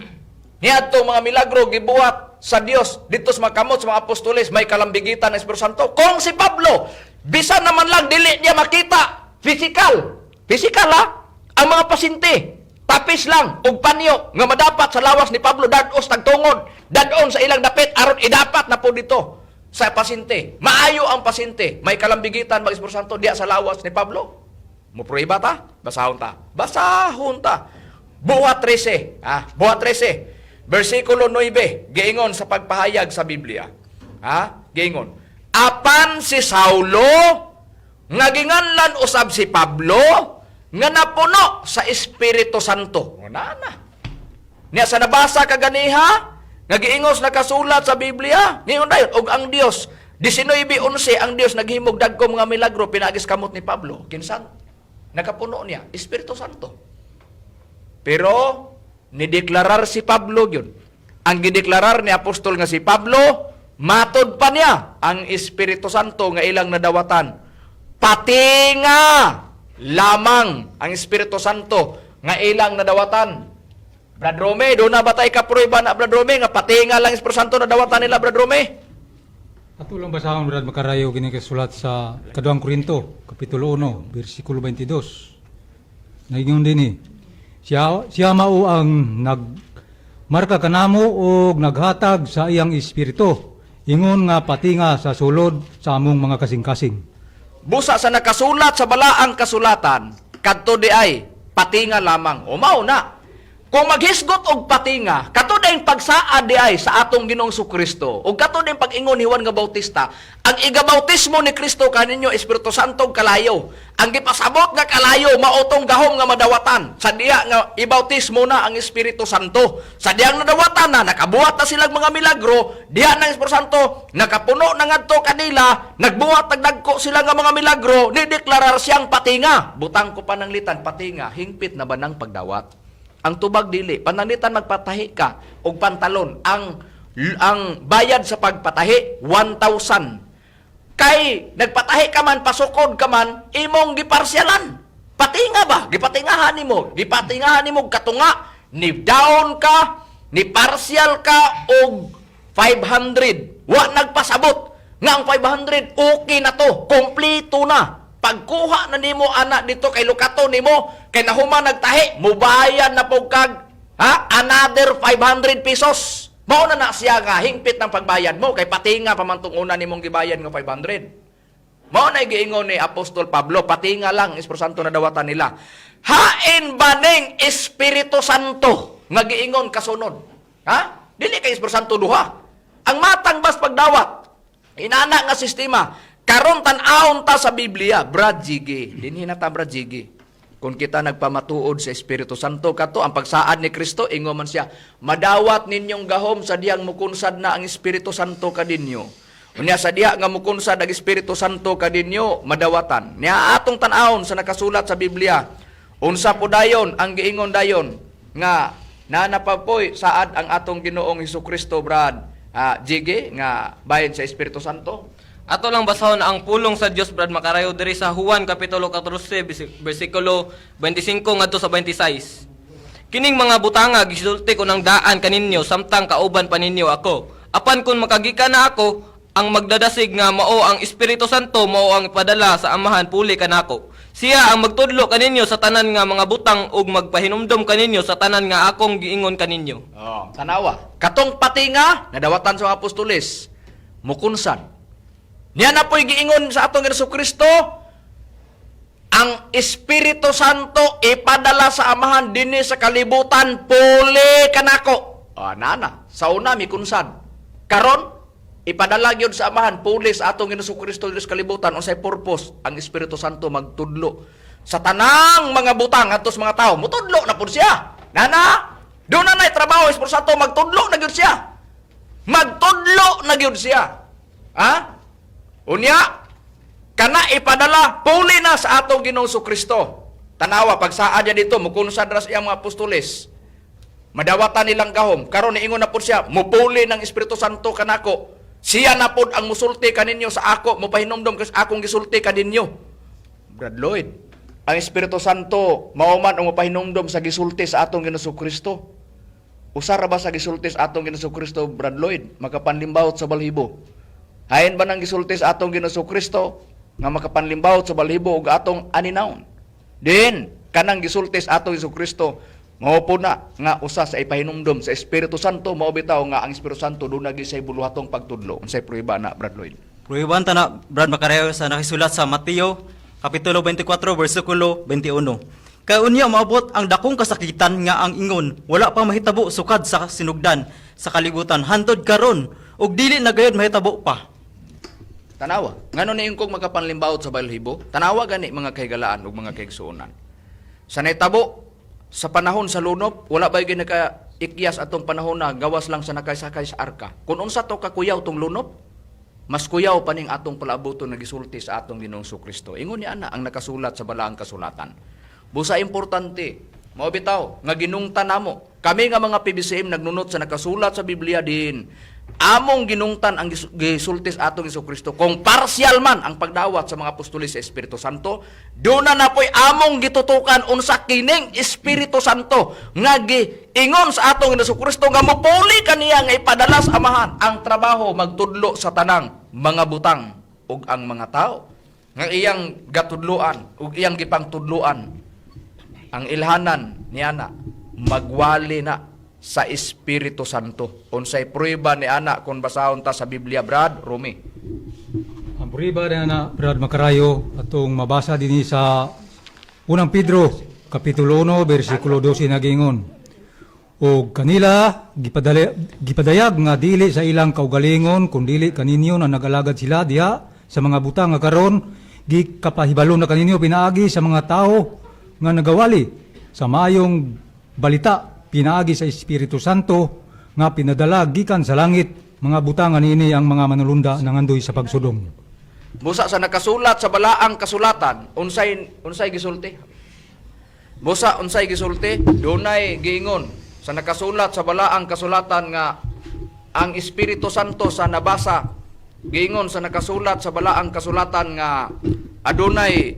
B: niadto mga milagro gibuhat sa Dios dito sa mga kamot sa mga apostoles may kalambigitan ng Espiritu Santo. Kung si Pablo bisan naman lang dili niya makita physical, physical ha, ang mga pasyente tapis lang og panyo nga madapat sa lawas ni Pablo dados tagtungod dadon sa ilang dapit aron idapat na po dito sa pasyente. Maayo ang pasyente, may kalambigitan mag Espiritu Santo diya sa lawas ni Pablo. Mupruiba ta? Basahon ta. Basahon ta. Buhat 13. Ah, Buhat 13. Versikulo 9, giingon sa pagpahayag sa Biblia. Ha? Giingon. Apan si Saulo nga ginganlan usab si Pablo nga napuno sa Espiritu Santo. Wala na. Niya sa nabasa kaganiha, nga giingos nakasulat sa Biblia, ngayon dayon og ang Dios 19:11 ang Dios naghimog dagko mga milagro pinaagis kamot ni Pablo. Kinsan? Nakapuno niya Espiritu Santo. Pero nideklarar si Pablo yun. Ang gideklarar ni apostol nga si Pablo, matod pa niya ang Espiritu Santo nga ilang nadawatan. Pati nga lamang ang Espiritu Santo nga ilang nadawatan. Brad Rome, doon na ba tayo kaprueba na, Brad Rome, nga pati nga lang Espiritu Santo nadawatan nila, Brad Rome?
E: Ato lang basahon, Brad Makarayo, kini kasulat sa Kaduang Korinto, Kapitulo 1, versikulo 22. Nagingon din eh, siya mao ang nagmarka kanamo og naghatag sa iyang espiritu, ingon nga patinga sa sulod sa among mga kasing-kasing.
B: Busa sa nakasulat sa balaang kasulatan, kadto di ay patinga lamang. O mao na. Kung maghisgot og patinga, kato dayng pagsaad di ay sa atong Ginoong Kristo, ug kato dayng pag-ingon ni Juan nga Bautista, ang igabautismo ni Kristo kaninyo Espiritu Santo ug kalayo. Ang gipasabot nga kalayo mao tong gahom nga madawatan. Sa diha nga ibautismo na ang Espiritu Santo. Sa dihang nadawatan na nakabuhat na silang mga milagro, diha ng Espiritu Santo nakapuno na ngadto kanila, nagbuhat nagdagko sila nga mga milagro, nideklarar siyang patinga. Butang ko pananglitan patinga, hingpit na ba ng pagdawat? Ang tubag dili, pananglitan magpatahi ka og pantalon, ang bayad sa pagpatahi 1,000. Kay nagpatahi ka man, pasukod ka man, imong giparsyalan. Patinga ba? Gipatingahan nimo, gipatingahan nimo katunga, ni down ka, ni partial ka og 500. Wa nagpasabot nga ang 500 okay na to, kompleto na. Pagkuha na nimo ana dito kay Lukato nimo, kay nahuman nagtahi, mubayad na pug kag ha another 500 pesos. Mao na na siya nga hingpit ng pagbayad mo kay patinga pa man tong una nimong gibayad nga 500. Mao na giingon ni Apostol Pablo, patinga lang Espiritu Santo na dawatan nila. Hain ba ning Espiritu Santo nga giingon kasunod? Ha? Dili kay Espiritu Santo duha. Ang matang bas pagdawat, inana nga sistema, karon tan-awon ta sa Biblia, Brad Jiggy. Dinhi na ta, Brad Jiggy. Kung kita nagpamatuod sa Espiritu Santo kato ang pagsaad ni Kristo ingon man siya, madawat ninyong gahom sa diyang mukunsad na ang Espiritu Santo kaninyo. Unya sa diha nga mukunsad ang Espiritu Santo kaninyo, madawatan. Nya atong tan-awon sa nakasulat sa Biblia. Unsa po dayon ang giingon dayon nga nanapapoy saad ang atong Ginoong Hesus Kristo, Brad Jiggy, nga bahin sa Espiritu Santo.
C: Ato lang basahon ang pulong sa Dios, Brad Makarayo, diri sa Juan kapitulo 14 bersikulo 25 ngadto sa 26. Kining mga butanga gisulti ko ng daan kaninyo samtang kauban pa ninyo ako. Apan kun makagikan na ako, ang magdadasig nga mao ang Espiritu Santo mao ang ipadala sa Amahan puli kanako. Siya ang magtudlo kaninyo sa tanan nga mga butang ug magpahinumdom kaninyo sa tanan nga akong giingon kaninyo.
B: Oh, tanawa. Katong patinga nadawatan sa mga apostoles, mukunsan. Niya na po'y giingon sa atong Hesus Kristo, ang Espiritu Santo ipadala sa Amahan dinhi sa kalibutan puli kanako. Ah, nana, sa una mikunsan. Karon ipadala gyud sa Amahan puli sa atong Hesus Kristo dinhi sa kalibutan unsay purpose ang Espiritu Santo magtudlo sa tanang mga butang ngadto sa mga tao. Mutudlo na pud siya. Nana, doon na na'y trabaho Espiritu Santo magtudlo na gyud siya. Magtudlo na gyud siya. Ha? Unya, kana ipadala puli na sa atong Ginoong Kristo. Tanawa pagsaad niya dito mukunsad ra sa iyang mga apostoles. Madawatan nilang gahom. Karon niingon na pud siya, mupuli ng Espiritu Santo kanako. Siya na pud ang musulti kaninyo sa ako, mupahinumdom kas akong gisulti kaninyo. Brad Lloyd, ang Espiritu Santo mao man ang mapahinumdom sa gisulti sa atong Ginoong Kristo. Usa ra ba sa gisulti sa atong Ginoong Kristo, Brad Lloyd, makapanlimbawot sa balhibo? Hain ba nang gisulti sa atong Ginoong Kristo nga makapanlimbawot sa balhibo ug atong aninawon? Din kanang gisulti sa atong Hesus Kristo mao po na nga usa sa ipahinumdom sa Espiritu Santo, mao bitaw nga ang Espiritu Santo duna gyud say buluhatong pagtudlo. Unsay prueba na, Brad Lloyd?
D: Pruiban ta na, Brad Macareo, sa nakisulat sa Mateo, Kapitulo 24, versikulo 21. Kay unya maabot ang dakong kasakitan nga ang ingon, wala pa mahitabo sukad sa sinugdan sa kalibutan hantod karon ug dili na gayud mahitabo pa.
B: Tanawa. Ngano ni kong makapanlimbawot sa balhibo? Tanawa gani, mga kahigalaan ug mga kaigsuonan. Sa naitabo sa panahon sa lunop, wala ba gyud naka-ikyas atong panahon na gawas lang sa nakaysakay sa arka? Kung unsa to kakuyaw tong lunop, mas kuyaw pa ning atong palaabuton nga gisulti sa atong Ginoong Kristo. Ingon niya ana ang nakasulat sa balaang kasulatan. Busa importante, mao bitaw nga ginungtan namo. Kami nga mga PBCM nagnunot sa nakasulat sa Biblia din. Among ginungtan ang gisulti sa atong Hesus Kristo kung partial man ang pagdawat sa mga apostoles sa Espiritu Santo, duna na po'y among gitutukan unsa kining Espiritu Santo nga giingon sa atong Hesus Kristo nga mopuli kaniya nga ipadala sa Amahan ang trabaho magtudlo sa tanang mga butang ug ang mga tao nga iyang gatudloan ug iyang gipangtudloan ang ilhanan ni ana magwali na sa Espiritu Santo. Unsay prueba ni ana kung basahon ta sa Biblia, Brad Rumi?
E: Ang prueba na na, Brad Makarayo, atong mabasa din sa Unang Pedro, Kapitulo 1, versikulo 12 nagingon. O kanila gipadayag nga dili sa ilang kaugalingon kun dili kaninyo na nagalagad sila diha sa mga butang nga karon gikapahibalo na kaninyo pinaagi sa mga tao nga nagawali sa maayong balita pinaagi sa Espiritu Santo nga pinadala gikan sa langit, mga butang nga niini ang mga manulunda nangandoy sa pagsudong.
B: Busa sa nakasulat sa balaang kasulatan, unsay unsay gisulti? Busa unsay gisulti? Dunay giingon sa nakasulat sa balaang kasulatan nga ang Espiritu Santo sa nabasa giingon sa nakasulat sa balaang kasulatan nga adunay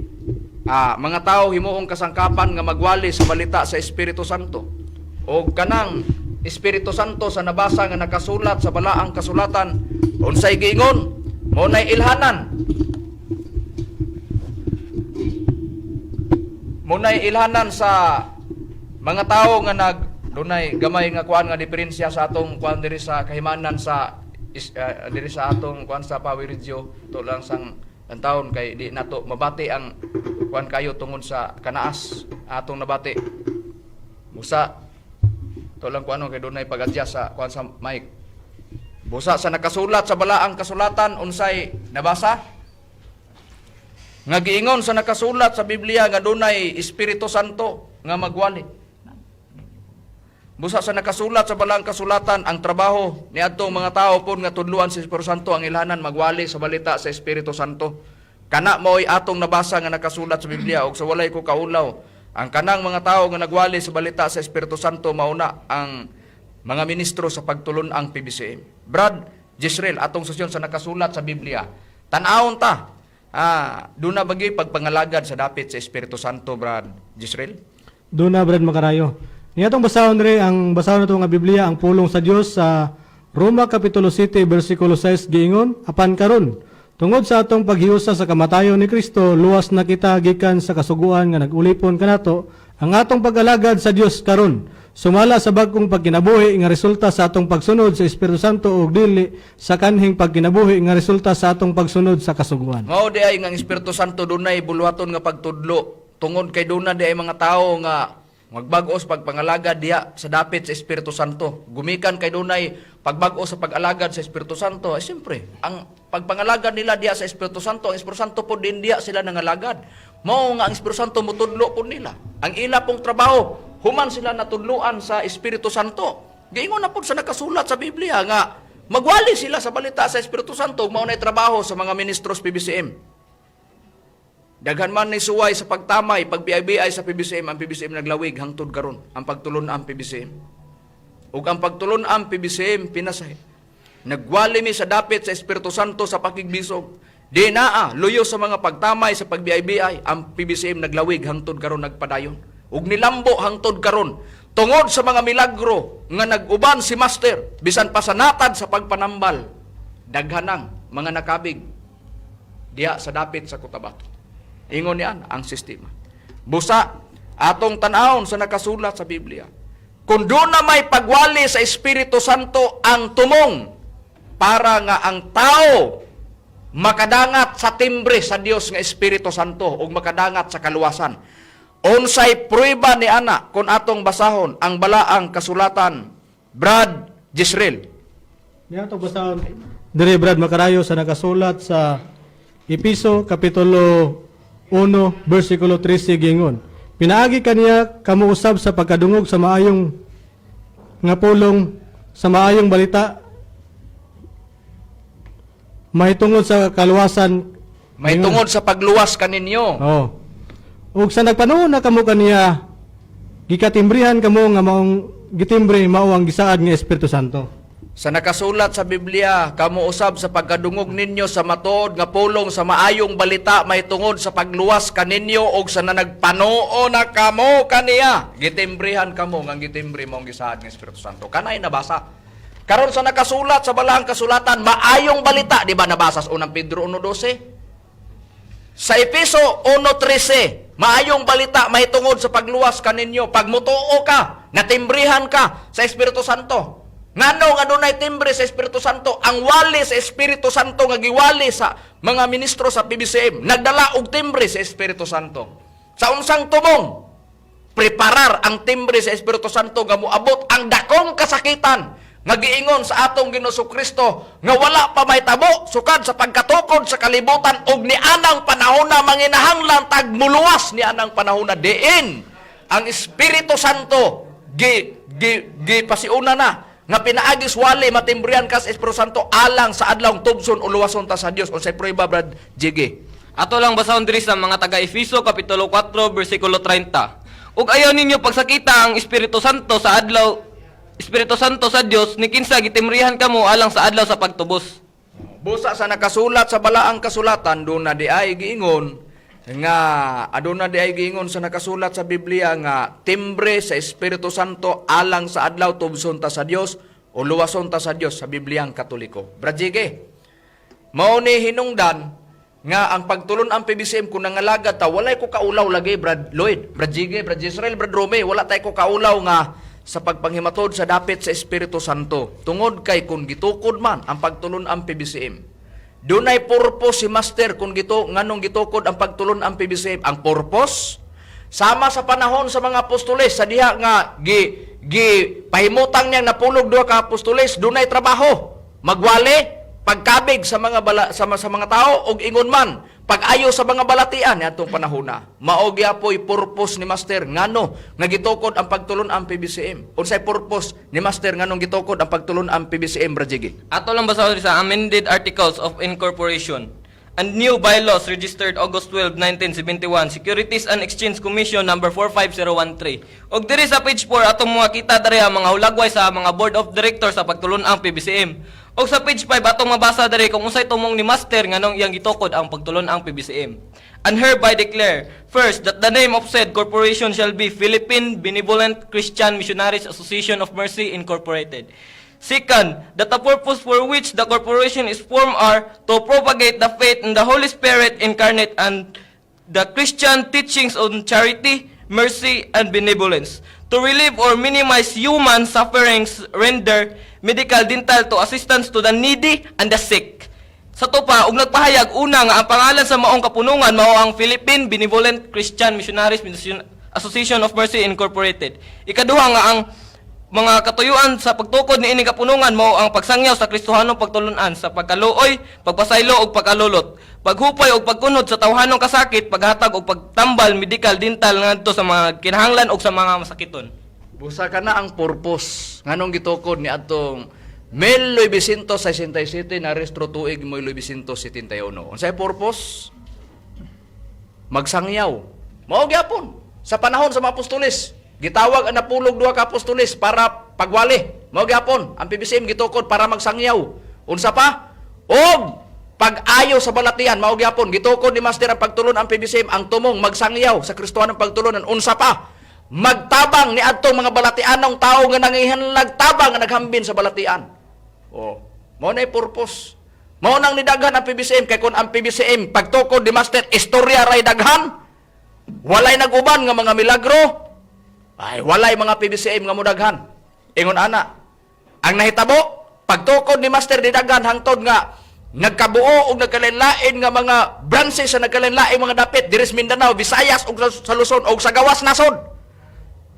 B: mga tao himuong kasangkapan nga magwali sa balita sa Espiritu Santo. O kanang Espiritu Santo sa nabasa nga nakasulat sa balaang kasulatan, unsay giingon? Mao nay ilhanan. Munay ilhanan sa mga tao nga nag dunay gamay nga kuan nga diferensya sa atong kuan diri sa kahimanan sa diri sa atong kuan sa Power Radio to lang sang ang taon kay di nato mabati ang kuan kayo tungod sa kanaas atong nabati. Busa to lang kuano kay dunay pag-adjust sa kuan sa mic. Busa sa nakasulat sa balaang kasulatan, unsay nabasa? Nga giingon sa nakasulat sa Biblia nga dunay Espiritu Santo nga magwali. Busa sa nakasulat sa balaang kasulatan ang trabaho ni adtong mga tao pud nga tudluan sa Espiritu Santo ang ilhanan magwali sa balita sa Espiritu Santo. Kana mao'y atong nabasa nga nakasulat sa Biblia og sa walay ko kaulaw ang kanang mga tao nga nagwali sa balita sa Espiritu Santo mauna ang mga ministro sa pagtulon-ang PBCM. Brad Jezreel, atong sesyon sa nakasulat sa Biblia. Tan-awon ta. Doon na bagay pagpangalagad sa dapit sa Espiritu Santo, Brad Jezreel?
F: Doon na, Brad Makarayo. Niya itong basahon rin, ang basahon na nga Biblia, ang pulong sa Dios sa Roma Kapitulo 7, versikulo 6, giingon, apan karon, tungod sa atong paghiusa sa kamatayon ni Kristo, luwas na kita gikan sa kasuguan nga nag-ulipon kanato, ang atong pag-alagad sa Dios karon, sumala sa bag-ong pagkinabuhi nga resulta sa atong pagsunod sa Espiritu Santo ug dili sa kanhing pagkinabuhi nga resulta sa atong pagsunod sa kasuguan.
B: Mao di ay nga ang Espiritu Santo dunay buluhaton nga pagtudlo tungod kay duna di ay mga tao nga magbag-o sa pagpangalagad diha sa dapit sa Espiritu Santo. Gumikan kay dunay pagbag-o sa pag-alagad sa Espiritu Santo. Ay siyempre, ang pagpangalagad nila diha sa Espiritu Santo, ang Espiritu Santo po din diha sila nangalagad. Mao nga ang Espiritu Santo mutudlo po nila. Ang ila pong trabaho, human sila natudluan sa Espiritu Santo. Giingon na po sa nakasulat sa Biblia nga magwali sila sa balita sa Espiritu Santo, mao nay trabaho sa mga ministros PBCM. Daghan man ni suway sa pagtamay, pagbiay-biay sa PBCM, ang PBCM naglawig hangtod karon, ang pagtulon ang PBCM. Ug ang pagtulon ang PBCM pinasahi. Nagwali mi sa dapit sa Espiritu Santo sa pakigbisog. Di naa luyo sa mga pagtamay sa pagbiay-biay ang PBCM naglawig hangtod karon, nagpadayon ug nilambo hangtod karon tungod sa mga milagro nga nag-uban si Master. Bisan pa sa natad sa pagpanambal, daghanang mga nakabig diha sa dapit sa Cotabato. Ingon niyan ang sistema. Busa atong tan-awon sa nakasulat sa Biblia. Kung doon na may pagwali sa Espiritu Santo ang tumong para nga ang tao makadangat sa timbre sa Dios nga Espiritu Santo ug makadangat sa kaluwasan. Unsay prueba ni ana kung atong basahon ang balaang kasulatan, Brad Jisreel?
F: Niya to basahon dire, Brad Makarayo, sa nakasulat sa Episo kapitulo 1 bersikulo 13, gingon. Pinaagi kaniya kamo usab sa pagkadungog sa maayong nga pulong sa maayong balita mahitungod sa kaluwasan.
B: May tungod sa pagluwas kaninyo.
F: Oh. Ug sa nagpanuon na kamo kaniya, gikatimbrihan kamo nga maong gitimbre mao ang gisaad nga Espiritu Santo.
B: Sa nakasulat sa Biblia, kamo usab sa pagkadungog ninyo sa matuod nga pulong sa maayong balita may tungod sa pagluwas kaninyo og sa nanagpanoo na kamo kaniya, gitimbrihan kamo nga gitimbre mao ang gisaad ng Espiritu Santo. Kanay nabasa. Karon sa nakasulat sa balaang kasulatan, maayong balita, di ba nabasa sa unang Pedro 1:12? Sa Epeso 1:13, maayong balita may tungod sa pagluwas kaninyo. Pag mutuo ka, natimbrihan ka sa Espiritu Santo. Ngano nga dunay timbre sa Espiritu Santo? Ang wali sa Espiritu Santo nga giwali sa mga ministro sa PBCM, nagdala og timbre sa Espiritu Santo. Sa unsang tumong? Preparar ang timbre sa Espiritu Santo nga moabot ang dakong kasakitan nga giingon sa atong Ginoong Kristo nga wala pa may tabo sukad sa pagkatukod sa kalibutan og nianang panahona manginahanglan tag muluwas nianang panahona diin ang Espiritu Santo gi gi gi pasiuna na nga pinaagi wali matimbrihan ka sa Espiritu Santo alang sa adlawng tubson o luwason ta sa Dios. Unsay prueba, Brad Jiggy?
C: Ato lang basahon diri sa mga taga-Efeso kapitulo 4 bersikulo 30. Ug ayaw ninyo pagsakita ang Espiritu Santo sa adlaw Espiritu Santo sa Dios ni kinsa gitimrihan kamo alang sa adlaw sa pagtubos.
B: Busa sa nakasulat sa balaang kasulatan, doon na di ay giingon nga aduna di ay giingon sa nakasulat sa Biblia nga timbre sa Espiritu Santo alang sa adlaw tubson ta sa Dios o luwason ta sa Dios sa Bibliang Katoliko. Brad Jiggy, mao ni hinungdan nga ang pagtulon ang PBCM kung nangalagad ta, walay ko kaulaw lagi, Brad Lloyd, Brad Jiggy, Brad Israel, Brad Rome, wala tay ko kaulaw nga sa pagpanghimatod sa dapit sa Espiritu Santo. Tungod kay kung gitukod man ang pagtulon ang PBCM, dunay purpose si Master kung gito nganong gitukod ang pagtulon ang PBCM. Ang purpose sama sa panahon sa mga apostoles sa diha nga gi gi pahimutang niyang napulog duha ka apostoles, dunay trabaho: magwali, pagkabig sa mga bala, sa mga tao ug ingon man pag-ayo sa mga balatian niadtong panahona. Mao gyapoy purpose ni Master ngano nga gitukod ang pagtulon ang PBCM. Unsay purpose ni Master nganong gitukod ang pagtulon ang PBCM, Brad Jiggy?
C: Ato lang basahon diri sa Amended Articles of Incorporation and New Bylaws registered August 12, 1971, Securities and Exchange Commission number 45013. Og diri sa page 4 atong mga kita diri ang mga hulagway sa mga Board of Directors sa pagtulon ang PBCM. Og sa page 5 atong mabasa diri kung unsay tumong ni Master nganong iyang gitukod ang pagtulon ang PBCM. And hereby declare, first, that the name of said corporation shall be Philippine Benevolent Christian Missionaries Association of Mercy Incorporated. Second, that the purpose for which the corporation is formed are to propagate the faith in the Holy Spirit incarnate and the Christian teachings on charity, mercy, and benevolence, to relieve or minimize human sufferings, render medical, dental to assistance to the needy and the sick. Sa to pa, ug nagpahayag una nga ang pangalan sa maong kapunungan mao ang Philippine Benevolent Christian Missionaries Association of Mercy Incorporated. Ikaduha nga ang mga katuyuan sa pagtukod ni ining kapunungan mao ang pagsangyaw sa Kristohanong pagtulunan sa pagkaluoy, pagpasaylo ug pagkalulot, paghupay ug pagkunod sa tawhanong kasakit, paghatag ug pagtambal medical, dental ngadto sa mga kinahanglan ug sa mga masakiton.
B: Busa ka na ang purpose nganong gitukod ni atong 1967 na restro tuig 1971. Unsay purpose? Magsangyaw. Mao gyapon sa panahon sa mga apostoles, gitawag ang napulog duha ka apostoles para pagwali. Mao gyapon ang PBCM gitukod para magsangyaw. Unsa pa? Og Pag-ayo sa balatian, mao gyapon gitukod ni Master ang pagtulon ang PBCM, ang tumong magsangyaw sa Kristohanong pagtulunan, unsa pa magtabang ni adtong mga balatianong tawo nga nangihinlag tabang nga naghambin sa balatian. Oh, mao na purpose. Mao nang nidaghan ang PBCM, kay kun ang PBCM pagtukod ni Master istorya ray daghan, walay naguban nga mga milagro, ay walay mga PBCM nga mudaghan. Ingon ana. Ang nahitabo, pagtukod ni Master didaghan hangtod nga nagkabuo og nagkalain-lain nga mga branches sa nagkalain-lain mga dapit diri sa Mindanao, Visayas ug sa Luzon ug sa gawas nasod.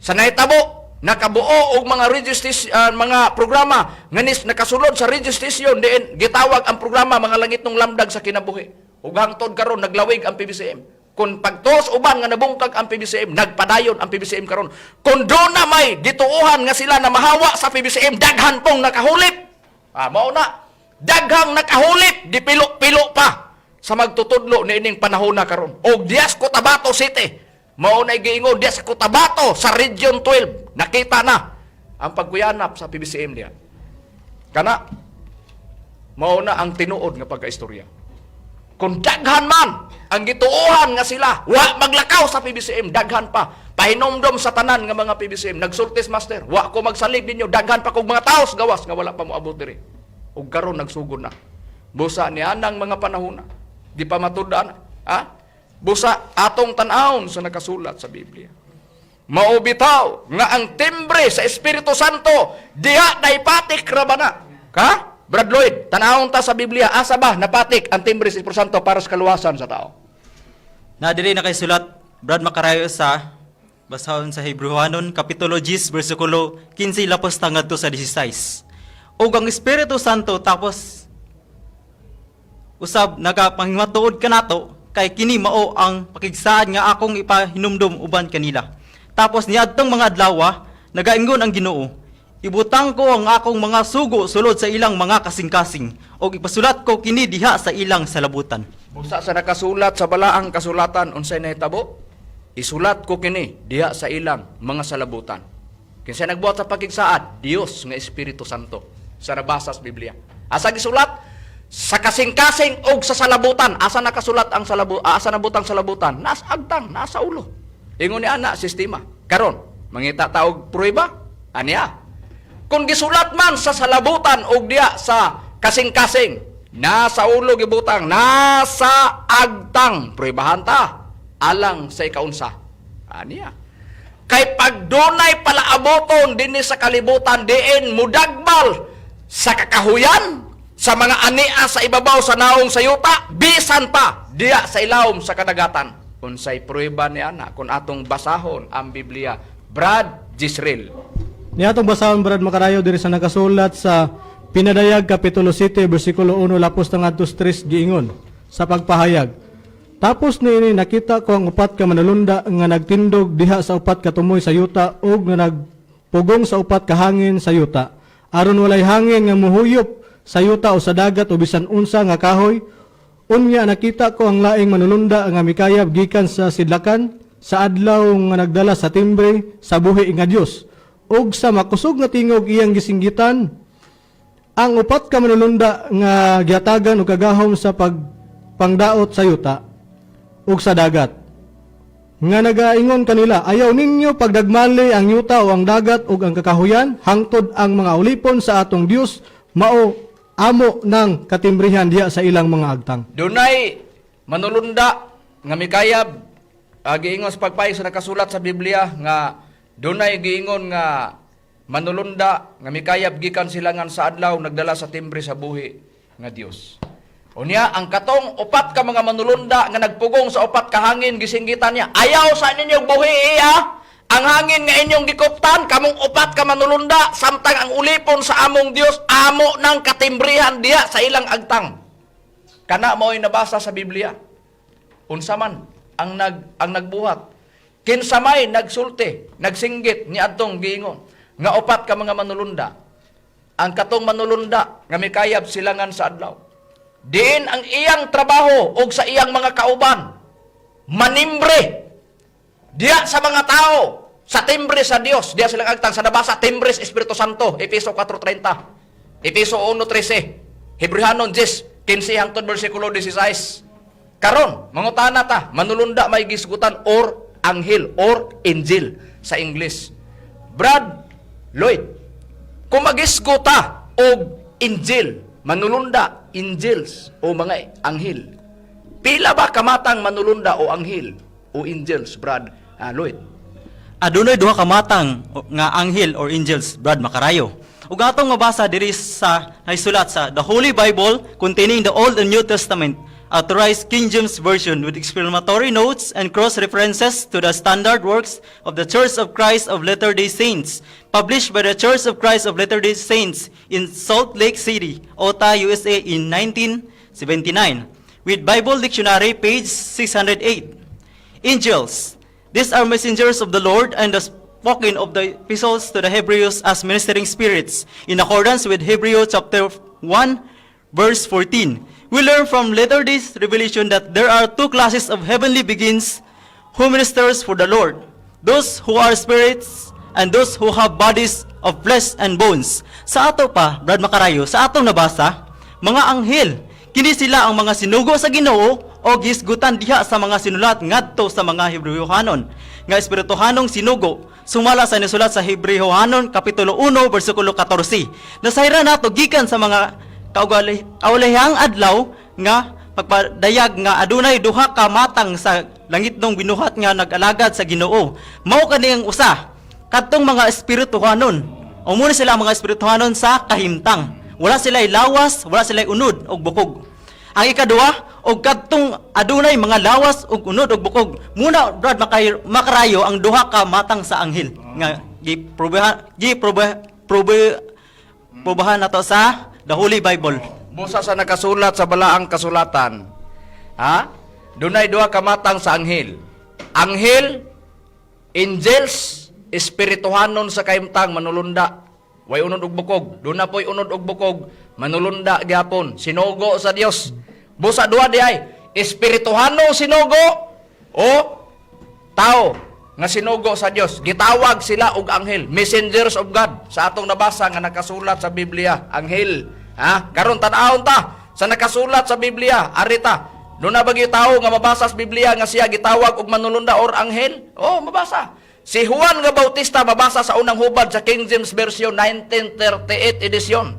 B: Sa nahitabo, nakabuo og mga radio station, mga programa nga nakasulod sa radio station diin gitawag ang programa Mga Langitnong Lamdag sa Kinabuhi. Ug hangtod karon naglawig ang PBCM. Kung pagtos uban nga nabungkag ang PBCM, nagpadayon ang PBCM karon. Kung do na may gituohan nga sila na mahawa sa PBCM, daghan pong nakahulip. Ah, mao na. Daghang nakahulip, gipilo-pilo pa sa magtutudlo niining panahon na karon. Og dias Cotabato City, mao na giingon dias sa Cotabato sa Region 12, nakita na ang pagkuyanap sa PBCM diya. Kana mao na ang tinuod nga pagkaistorya. Kung daghan man ang gituohan nga sila, wa maglakaw sa PBCM, daghan pa. Pahinomdom sa tanan nga mga PBCM, nagsultis Master, wa ko magsalig ninyo, daghan pa kog mga taos gawas nga wala pa moabot diri. Ug karon nagsugod na. Busa ni anang mga panahona, di pa matud-an, ha? Busa atong tan-awon sa nakasulat sa Biblia. Maubitaw nga ang timbre sa Espiritu Santo diha naipatik ra ba na? Ka? Brad Lloyd, tanawon ta sa Biblia, asa ba napatik ang timbre sa Espiritu Santo para sa kaluwasan sa tao?
D: Na diri nakasulat, Brad Makarayo, sa basahon sa Hebrewanon kapitulo 10 bersikulo 15 lapos tangadto sa 16. Ug ang Espiritu Santo tapos usab nagapanghiwatuod kanato kay kini mao ang pakigsaad nga akong ipahinumdum uban kanila. Tapos niadtong mga adlaw, nagaingon ang Ginoo, ibutang ko ang akong mga sugo sulod sa ilang mga kasing-kasing ug ipasulat ko kini diha sa ilang salabutan.
B: Busa sa nakasulat sa balaang kasulatan, unsay nahitabo? Isulat ko kini diha sa ilang mga salabutan. Kinsa nagbuhat sa pakigsaad? Dios nga Espiritu Santo. Sa nabasa sa Biblia. Asa gisulat? Sa kasing-kasing og sa salabutan. Asa nakasulat ang asa nabutang salabutan? Nasa agtang, nasa ulo. Ingon ni ana sistema. Karon, mangita ta og pruweba? Aniya. Kung gisulat man sa salabutan og diha sa kasing-kasing, nasa ulo gibutang, nasa agtang, pruwebahan ta alang sa ikaunsa. Aniya. Kay pagdunay palaaboton dinhi sa kalibutan diin mudagbal sa kakahuyan, sa mga ania sa ibabaw sa naong sa yuta, bisan pa diya sa ilawom sa kadagatan. Unsay pruweba ni ana kung atong basahon ang Biblia? Brad Gisrel.
F: Niatong basahon, Brad Makarayo, diri sa nakasulat sa Pinadayag kapitulo 7 bersikulo 1 lapos ngadto 3, giingon sa pagpahayag. Tapos niini nakita ko ang upat ka manulunda nga nagtindog diha sa upat ka tumoy sa yuta ug nga nagpugong sa upat ka hangin sa yuta, aron walay hangin nga muhuyop sa yuta o sa dagat o bisan unsa nga kahoy. Unya nakita ko ang laing manulunda nga mikayab gikan sa sidlakan sa adlaw nga nagdala sa timbre sa buhi nga Dios. Ug sa makusog nga tingog iyang gisinggitan ang upat ka manulunda nga gihatagan og kagahom sa pagpangdaot sa yuta ug sa dagat nga nagaingon kanila, "Ayaw ninyo pagdagmali ang yuta o ang dagat ug ang kakahuyan hangtod ang mga ulipon sa atong Dios mao amo ng katimbrihan diha sa ilang mga agtang."
B: Dunay manulunda nga mikayab, giingon sa pagpahayag sa nakasulat sa Biblia nga dunay giingon nga manulunda nga mikayab gikan silangan sa adlaw, nagdala sa timbre sa buhi nga Dios. Unya ang katong upat ka mga manulunda nga nagpugong sa upat ka hangin, gisinggitan niya, "Ayaw sa ninyo buhi iya ang hangin nga inyong gikuptan, kamong upat ka manulunda, samtang ang ulipon sa among Dios amo ng katimbrihan diha sa ilang agtang." Kana mao'y nabasa sa Biblia. Unsa man ang nagbuhat? Kinsa may nagsulti, nagsinggit ni adtong giingon nga upat ka mga manulunda? Ang katong manulunda nga mikayab silangan sa adlaw. Diin ang iyang trabaho og sa iyang mga kauban manimbre diya sa mga tao sa timbre sa Dios diya silang agtang. Sa nabasa, timbre sa Espiritu Santo, Efeso 4:30, Efeso 1:13, Hebrehanon 10. 15 hangtod bersikulo 16. Karon, mangutana ta, manulunda may gisgutan or anghel or angel sa English. Brad Lloyd, kung magisgo ta og angel, manulunda, angels o mga anghel. Pila ba kamatang manulunda o anghel o angels, Brad Lloyd?
D: Adunay duha ka matang nga anghel or angels, Brad Makarayo. Ug atong mabasa diri sa naisulat sa The Holy Bible containing the Old and New Testament, Authorized King James Version with explanatory notes and cross-references to the standard works of the Church of Christ of Latter-day Saints, published by the Church of Christ of Latter-day Saints in Salt Lake City, Utah, USA in 1979, with Bible Dictionary, page 608. Angels. These are messengers of the Lord and the spoken of the epistles to the Hebrews as ministering spirits, in accordance with Hebrews chapter 1, verse 14. We learn from later days revelation that there are two classes of heavenly beings who ministers for the Lord: those who are spirits and those who have bodies of flesh and bones. Sa ato pa, Brad Makarayo, sa atong nabasa, mga anghel, kini sila ang mga sinugo sa Ginoo o gisgutan diha sa mga sinulat ngadto sa mga Hebreohanon nga espirituhanong sinugo sumala sa nisulat sa Hebreohanon kapitulo 1 bersikulo 14. Nasayran nato gikan sa mga kaulahang adlaw nga pagpadayag nga adunay duha ka matang sa langitnong binuhat nga nag-alagad sa Ginoo. Mao kani ang usa kadtong mga espirituhanon. O muna sila ang mga espirituhanon sa kahimtang. Wala sila lawas, wala sila unod og bukog. Ang ikaduha, og kadtong adunay mga lawas ug unod og bukog. Muna, Brad Makarayo, ang duha ka matang sa anghel nga giprobahan giproba probe probahan nato sa The Holy Bible.
B: Busa sa nakasulat sa balaang kasulatan, ha? Dunay duha ka matang sa anghel. Anghel, angels, espirituhanon sa kahimtang manulunda. Way unod og bukog. Duna po'y unod og bukog, manulunda gyapon, sinugo sa Dios. Busa duha di ay espirituhano sinugo o tao nga sinugo sa Dios. Gitawag sila og anghel, messengers of God sa atong nabasa nga nakasulat sa Biblia, anghel. Ha? Karon tan-awon ta sa nakasulat sa Biblia, arita. Duna ba gyud tao nga mabasa sa Biblia nga siya gitawag og manulunda or anghel? Oh, mabasa. Si Juan nga Bautista mabasa sa unang hubad sa King James Version 1938 edition.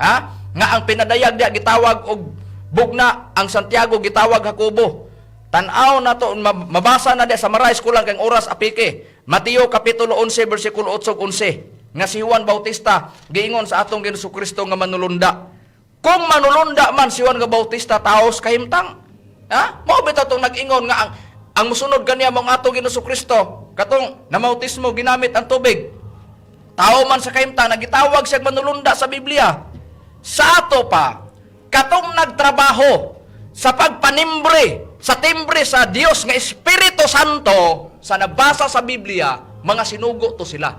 B: Ha? Nga ang pinadayag diya gitawag og bugna, ang Santiago gitawag Jacobo. Tan-aw na to, mabasa na diya, summarize ko lang kang oras apike. Mateo kapitulo 11 bersikulo 8 ug 11 nga si Juan Bautista giingon sa atong Ginoong Kristo nga manulunda. Kung manulunda man si Juan nga Bautista taos kahimtang. Ha? Mao bitaw tong nag-ingon nga ang musunod kaniya mong atong Ginoong Kristo katong namautismo ginamit ang tubig. Tao man sa kahimtang, nagitawag siya manulunda sa Biblia. Sa ato pa, katong nagtrabaho sa pagpanimbre, sa timbre sa Dios nga Espiritu Santo, sa nabasa sa Biblia, mga sinugo to sila.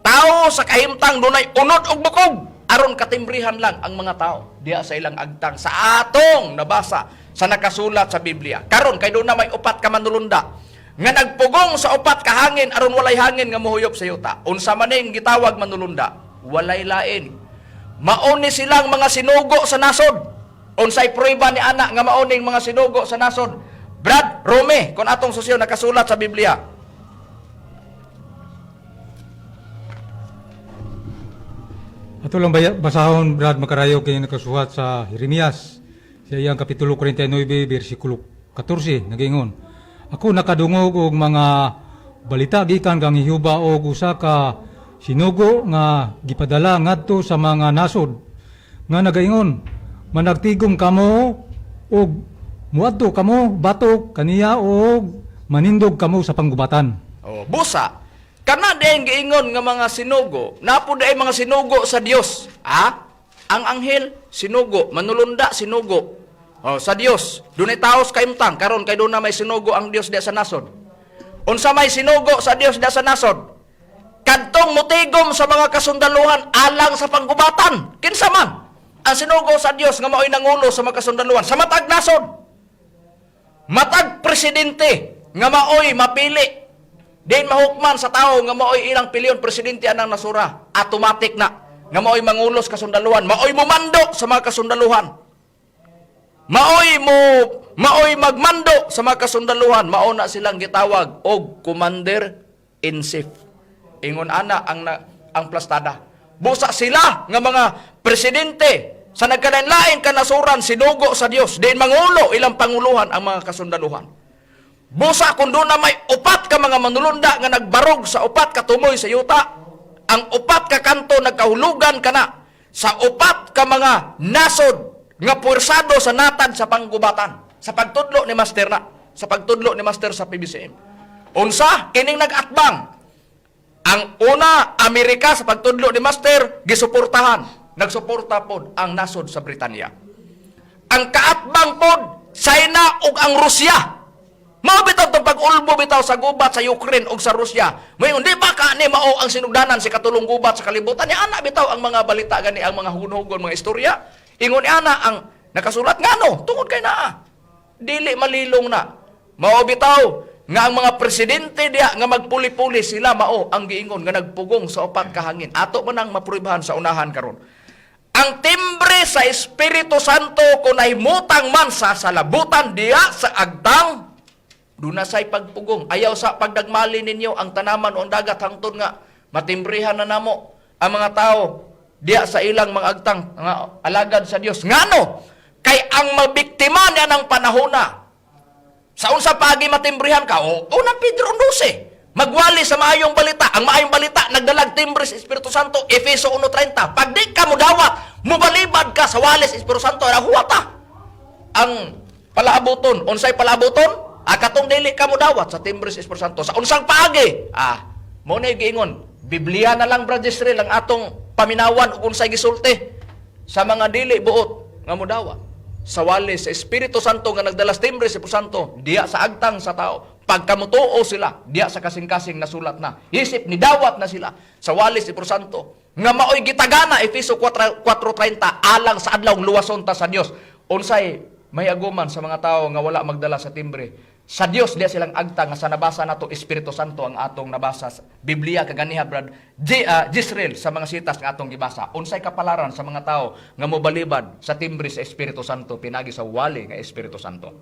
B: Tao sa kahimtang dunay unod og bukog, aron katimbrihan lang ang mga tao diha sa ilang agtang sa atong nabasa sa nakasulat sa Biblia. Karon kay doon na may upat ka manulunda nga nagpugong sa upat ka hangin aron walay hangin nga mohuyop sa yuta. Unsa man ning gitawag manulunda? Walay lain. Mauni silang mga sinugo sa nasod. Unsay prueba ni ana nga mauning mga sinugo sa nasod? Brad Rome, kung atong susyo nakasulat sa Biblia.
E: Ato lang basahon, Brad Makarayo, kay nakasuhat sa Jeremias sa iyang kapitulo 49 bersikulo 14 nagingon: Ako nakadungog og mga balita gikan kang Jehova og usa ka sinugo nga gipadala ngadto sa mga nasod nga nagaingon, managtigom kamo og muadto kamo batok kaniya og manindog kamo sa panggubatan.
B: Oh, busa kana diay giingon nga mga sinugo, napo diay mga sinugo sa Dios. Ha? Ang anghel sinugo, manulunda sinugo. Oh, sa Dios. Dunay taos kahimtang karon kay doon na may sinugo ang Dios diya sa nasod. Unsa may sinugo sa Dios diya sa nasod? Kadtong mutigom sa mga kasundaluhan alang sa panggubatan. Kinsa man ang sinugo sa Dios nga maoy nangulo sa mga kasundaluhan sa matag nasod? Matag presidente nga maoy mapili din mahukman sa tao nga maoy ilang piliyon presidente anang nasura, automatic na nga maoy mangulos kasundaluhan, maoy mumando sa mga kasundaluhan. Maoy mo maoy magmando sa mga kasundaluhan, mao na silang gitawag og commander in chief. Ingon ana ang na, ang plastada. Busa sila nga mga presidente sa nagkalain-laing kanasuran sinugo sa Dios, diin mangulo ilang panguluhan ang mga kasundaluhan. Busa kung doon na may upat ka mga manulunda nga nagbarog sa upat ka tumoy sa yuta, ang upat ka kanto nagkahulugan ka na sa upat ka mga nasod nga puwersado sa natad sa panggubatan sa pagtudlo ni Master na, sa pagtudlo ni Master sa PBCM. Unsa kining nagatbang? Ang una, Amerika, sa pagtudlo ni Master, gisuportahan. Nagsuporta pod ang nasod sa Britanya. Ang kaatbang pod, China ug ang Rusya. Mao bitaw tong pag-ulbo bitaw sa gubat sa Ukraine ug sa Rusya. Mayon di ba ka ni mao ang sinugdanan sa katulong gubat sa kalibutan? Ni ana bitaw ang mga balita gani, ang mga hugon-hugon mga istorya. Ingon ni ana ang nakasulat ngano tungod kay naa. Dili malilong na. Mao bitaw nga ang mga presidente diha nga magpuli-puli sila mao ang giingon nga nagpugong sa upat ka hangin. Ato man ang mapruibahan sa unahan karon. Ang timbre sa Espiritu Santo kung nahimutang man sa salabutan diha sa agtang, doon na sa'y pagpugong. Ayaw sa pagdagmali ninyo ang tanaman o ang dagat hangtod nga matimbrihan na namo ang mga tao diha sa ilang mga agtang nga alagad sa Dios. Ngano? Kay ang mabiktima niya ng panahona. Sa unsa paagi matimbrihan ka? O, unang Pedro 12. Magwali sa maayong balita. Ang maayong balita, nagdalag timbre sa Espiritu Santo, Efeso 1:30. Pag di ka mudawat, mubalibad ka sa wali sa Espiritu Santo, nahuwata ang palaabuton. Unsay palaabuton? Ah, katong dili ka mudawat sa timbre sa Espiritu Santo. Sa unsang paagi? Ah, mo na yung giingon. Biblia na lang, Brad Israel, ang atong paminawan ug unsay gisulti sa mga dili buot nga mudawat sa wali sa Espiritu Santo nga nagdala sa timbre sa Espiritu Santo diya sa agtang sa tao. Pagkamutuo sila diya sa kasing-kasing nasulat na, isip ni dawat na sila sa wali sa Espiritu Santo nga maoy gitagana Efeso 4:30 alang sa adlaw luwason ta sa Dios. Unsay may aguman sa mga tao nga wala magdala sa timbre sa Dios diya silang agta nga sa nabasa nato Espiritu Santo ang atong nabasa sa Biblia kaganiha, Brad G, Jisrael, sa mga sitas nga atong gibasa? Unsay kapalaran sa mga tao nga mobalibad sa timbre sa Espiritu Santo pinagi sa wali nga Espiritu Santo?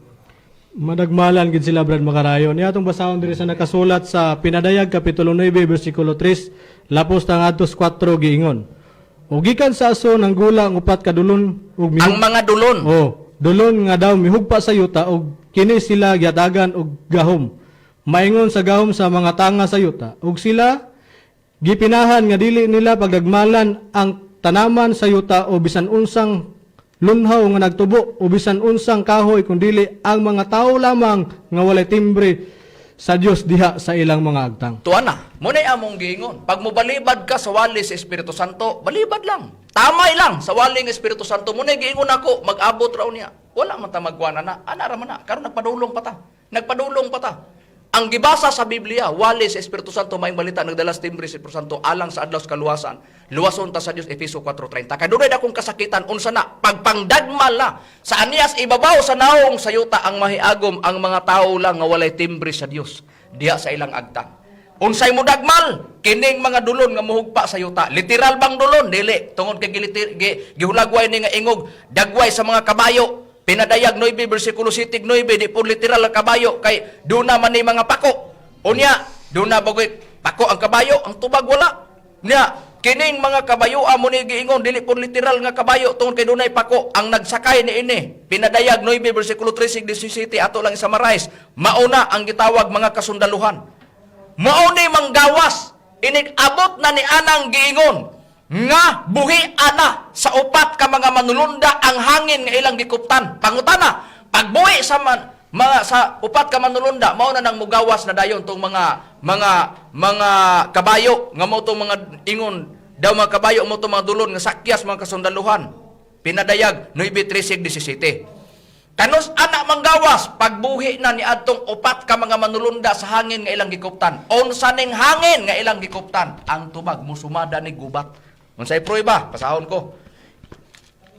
F: Madagmalan gid sila, Brad Makarayo. Niya atong basahon diri sa nakasulat sa Pinadayag kapitulo 9 bersikulo 3 lapos ta ngadto 4, giingon. O gikan sa aso nang gula ang upat ka dulon ug
B: Ang mga dulon.
F: Oh, dulon nga daw mihugpa sa yuta ug kini sila gihatagan og gahom. Maingon sa gahom sa mga tanga sa yuta ug sila gipinahan nga dili nila pagdagmalan ang tanaman sa yuta o bisan unsang lunhaw nga nagtubo o bisan unsang kahoy, kundili ang mga tao lamang nga walay timbre sa Dios diha sa ilang mga agtang.
B: Tuwa na. Muna'y among giingon. Pag mobalibad ka sa wali sa Espiritu Santo, balibad lang. Tamay lang sa wali ng Espiritu Santo. Muna'y giingon ako, mag-abot raw niya. Wala man ta magkuha na. Ana ra man na. Karon nagpadulong pa ta. Nagpadulong pa ta. Ang gibasa sa Biblia, wali sa Espiritu Santo, maayong balita, nagdala sa timbre sa Espiritu Santo, alang sa adlaw sa kaluwasan. Luwason ta sa Dios, Efeso 4:30. Kay dunay akong kasakitan, unsa na, pagpangdagmal na, sa aniyas ibabaw sa naong sa yuta ang mahiagom ang mga tao lang nga walay timbre sa Dios diha sa ilang agtang. Unsay mudagmal kining mga dulon nga muhugpa sa yuta? Literal bang dulon? Dili, tungod kay gihulagway ni nga ingog dagway sa mga kabayo. Pinadayag 9 bersikulo 7 9, di po literal ang kabayo kay duna man ni mga pako. Unya, duna bagoy pako ang kabayo, ang tubag wala. Nya, kining mga kabayo amo ni giingon dili po literal nga kabayo tungod kay dunay pako ang nagsakay niini. Pinadayag 9 bersikulo 13 17, ato lang i-summarize. Mauna ang gitawag mga kasundaluhan. Mao ni manggawas inig abot na ni anang giingon nga buhi ana sa upat ka mga manulunda ang hangin nga ilang gikuptan. Pangutana, pagbuhi sa man, mga sa upat ka manulunda, mao na nang mugawas na dayon tong mga kabayo nga mao tong mga ingon daw mga kabayo, mao tong mga dulon nga sakyas mga kasundaluhan. Pinadayag 9:13-17. Kanus ana manggawas pagbuhi na ni adtong upat ka mga manulunda sa hangin nga ilang gikuptan? Unsa ning hangin nga ilang gikuptan? Ang tubag musumada ni gubat. Unsay prueba? Pasahon ko.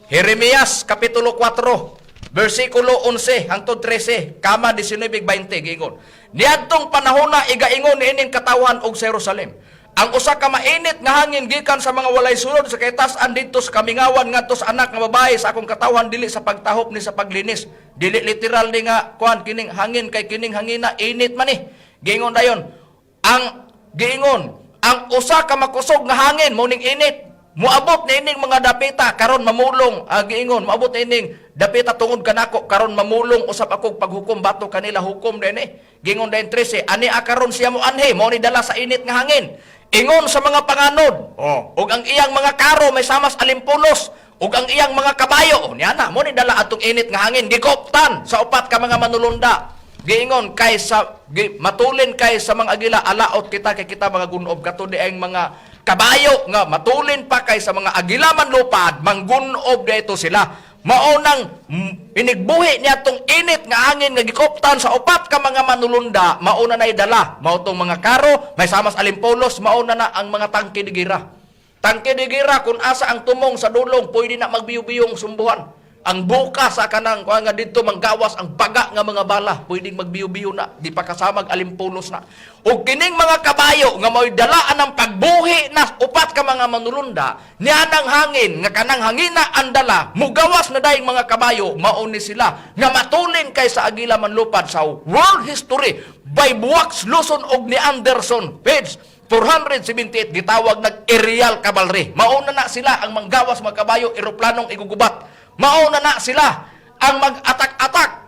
B: Jeremias kapitulo 4 bersikulo 11 hangtod 13, kama 19:20, giingon. Niadtong panahona igaingon niining katawan og sa Jerusalem. Ang usa ka mainit nga hangin gikan sa mga walay sulod sa kaitas-an didto sa kamingawan ngadto sa anak nga babae sa akong katawhan, dili sa pagtahop ni sa paglinis. Dili literal ni nga kuan kining hangin, kay kining hangina init man ni. Giingon dayon ang giingon ang usa ka makusog nga hangin mo ning init moabot niining mga dapita karon mamulong. Giingon moabot niining dapita tungod kanako karon mamulong usab ako paghukom bato kanila, hukom din eh. Giingon dayon 13, ani karon siya mo anhi mo ni dala sa init nga hangin ingon sa mga panganod, oh, ug ang iyang mga karo may samas alimpulos ug ang iyang mga kabayo. Oh, niana mo ni dala atong init nga hangin gikoptan sa upat ka mga manulunda. Giingon kay sa gi, matulin kay sa mga agila, alaot kita kay kita mga gunob kato di ang mga kabayo nga matulin pa kay sa mga agila man lupad, manggunob dito sila. Maunang inigbuhi niya tong init nga hangin nga gikoptan sa upat ka mga manulunda, mauna na dala mao tong mga karo may samas alimpulos, mauna na ang mga tangke de gira. Tangke de gira kung asa ang tumong sa dulong, pwede na magbiyubiyong sumbuhan. Ang buka sa kanang kuan nga didto manggawas ang baga nga mga bala, pwedeng magbiyo-biyo na, di pa kasamag alimpulos na. Ug kining mga kabayo nga mao'y dalaan ang pagbuhi na upat ka mga manulunda, niya nang hangin nga kanang hangina ang dala, mugawas na dayong mga kabayo, mao ni sila nga matulin kay sa agila manlupad sa world history by Buwaks Luzon og ni Anderson, page 478, gitawag nag aerial cavalry. Mauna na sila ang manggawas mga kabayo, eroplanong igugubat. Mauna na sila ang mag-atak-atak,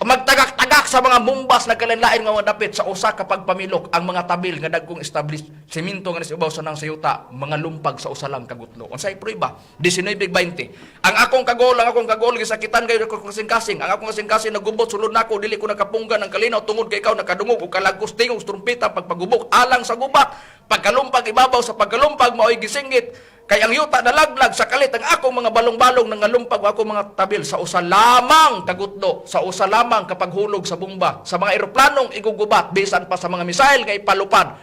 B: magtagak-tagak sa mga mumbas na kalanlain nga mga dapit sa usa ka pagpamilok ang mga tabil nga dagkong established semento nga nasiubaw sa nang sayuta, mga lumpag sa usa lang kagutlo. Unsay prueba? 19:20. Ang akong kagol gisakitan kayo akong kasing-kasing. Ang akong kasing-kasing nagubot sulod nako, dili ko nakapunggan ang kalinaw tungod kay ikaw nakadungog og kalagos tingog sa trumpeta pagpagubok alang sa gubat, pagkalumpag ibabaw sa pagkalumpag maoy gisingit. Kay ang yuta nalaglag sa kalit ang akong mga balong-balong nangalumpag ang akong mga tabil sa usa lamang kagutlo, sa usa lamang kapaghulog sa bomba, sa mga eroplanong igugubat, bisan pa sa mga misail nga ipalupad,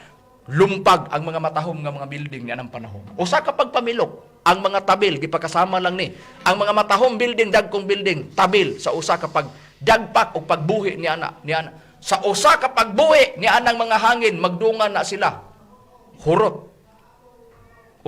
B: lumpag ang mga matahom nga mga building niya ng panahon. Usa ka pagpamilok, ang mga tabil gipakasama lang ni ang mga matahom building, dagkong building, tabil sa usa ka pagdagpak o pagbuhi ni ana ni ana. Sa usa ka pagbuhi ni anang mga hangin, magdungan na sila. Hurot.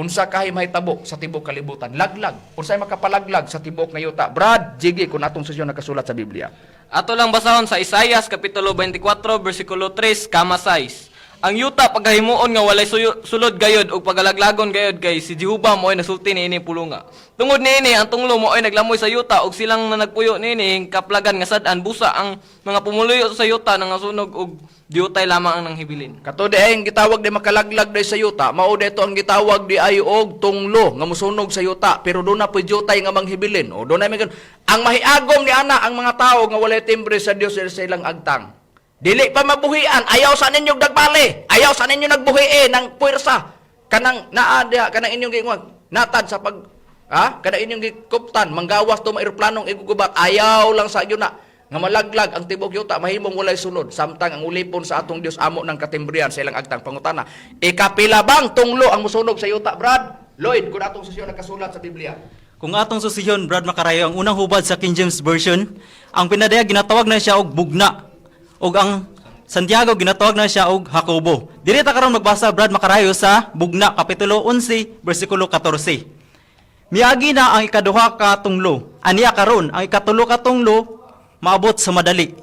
B: Unsa kahay mahitabo sa tibuok kalibutan? Laglag. Unsay makapalaglag sa tibuok nga yuta? Brad, Jiggy, kung atong sesyon nakasulat sa Biblia.
C: Ato lang basahon sa Isayas kapitulo 24 bersikulo 3 kama 6. Ang yuta pagkahimuon nga walay sulod gayod ug pagalaglagon gayod kay si Jehova mo'y nasulti niini pulunga. Tungod niini ang tunglo mo'y naglamoy sa yuta ug silang na nagpuyo niini kaplagan nga sad-an, busa ang mga pumuluyo sa yuta nangasunog ug diutay lamang ang nanghibilin.
B: Kato di ay ang gitawag di makalaglag day sa yuta, mao dito ang gitawag di ay og tunglo nga mosunog sa yuta, pero doon na po'y jutay nga manghibilin. O doon na may ganun. Ang mahiagom ni ana ang mga tao nga walay timbre sa Dios sa ilang agtang. Dili pa mabuhian, ayaw sa ninyo dagbali, ayaw sa ninyo nagbuhi ng puwersa. Kanang naa diha, kanang inyong giingon, natad sa pag ha, kanang inyong gikuptan, manggawas to mga eroplanong igugubat, ayaw lang sa inyo na nga malaglag ang tibok yuta, mahimong walay sulod, samtang ang ulipon sa atong Dios amo ng katimbrian sa ilang agtang. Pangutana, ikapila bang tunglo ang musunog sa yuta, Brad Lloyd, kung atong sesyon nakasulat sa Biblia?
D: Kung atong susihon, Brad Makarayo, ang unang hubad sa King James Version, ang pinadaya ginatawag na siya og bugna. Ug ang Santiago ginatawag na siya og Jacobo. Diri ta karon magbasa, Brad Makarayo, sa Bugna kapitulo 11 bersikulo 14. Miagi na ang ikaduha ka tunglo. Aniya karon ang ikatulo ka tunglo maabot sa madali.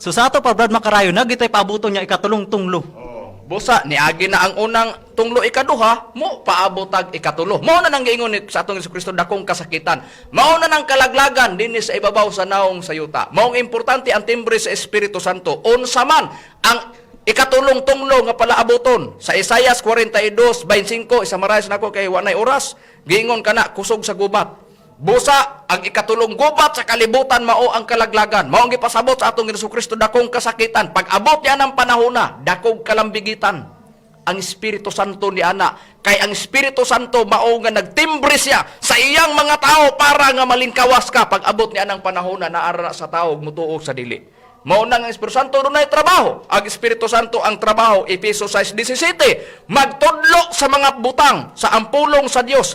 D: So sa ato pa, Brad Makarayo, nagitay paabuton niya ikatulong tunglo.
B: Busa niagi na ang unang tunglo, ikaduha mo paabotag ikatulo. Mao na nang giingon ni sa atong Kristo, dakong kasakitan. Mao na nang kalaglagan dinhi sa ibabaw sa naong sa yuta. Maong importante ang timbre sa Espiritu Santo. Unsa man ang ikatulong tunglo nga palaaboton sa Isayas 42:25, isummarize nako kay wa nay oras. Giingon kana kusog sa gubat. Busa ang ikatulong gubat sa kalibutan mao ang kalaglagan. Mao ang gipasabot sa atong Hesus Kristo, dakong kasakitan. Pag abot niya ng panahona, dakong kalambigitan. Ang Espiritu Santo ni ana, kay ang Espiritu Santo mao nga nagtimbre siya sa iyang mga tao para nga malingkawas ka pag abot niya ng panahona, naara sa tao mutuo sa dili. Mao nang ang Espiritu Santo dunay trabaho. Ang Espiritu Santo ang trabaho, Efeso 6:17, magtudlo sa mga butang sa ang pulong sa Dios.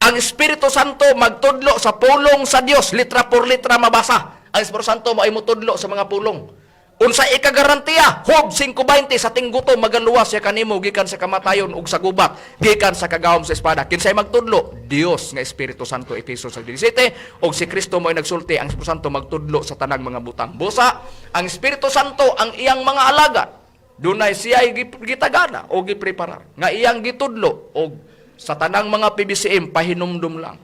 B: Ang Espiritu Santo magtudlo sa pulong sa Dios, litra por litra mabasa. Ang Espiritu Santo mo ay mutudlo sa mga pulong. Unsa ikagarantiya? Job 5:20, sa tinggutom magaluwas siya kanimo gikan sa kamatayon ug sa gubat, gikan sa kagahom sa espada. Kinsay magtudlo? Dios nga Espiritu Santo, Efeso 6:17, ug si Kristo mo'y nagsulti, ang Espiritu Santo magtudlo sa tanang mga butang. Busa, ang Espiritu Santo ang iyang mga alagad. Dunay siya'y gitagana o gipreparar nga iyang gitudlo, og sa tanang mga PBCM, pahinumdum lang.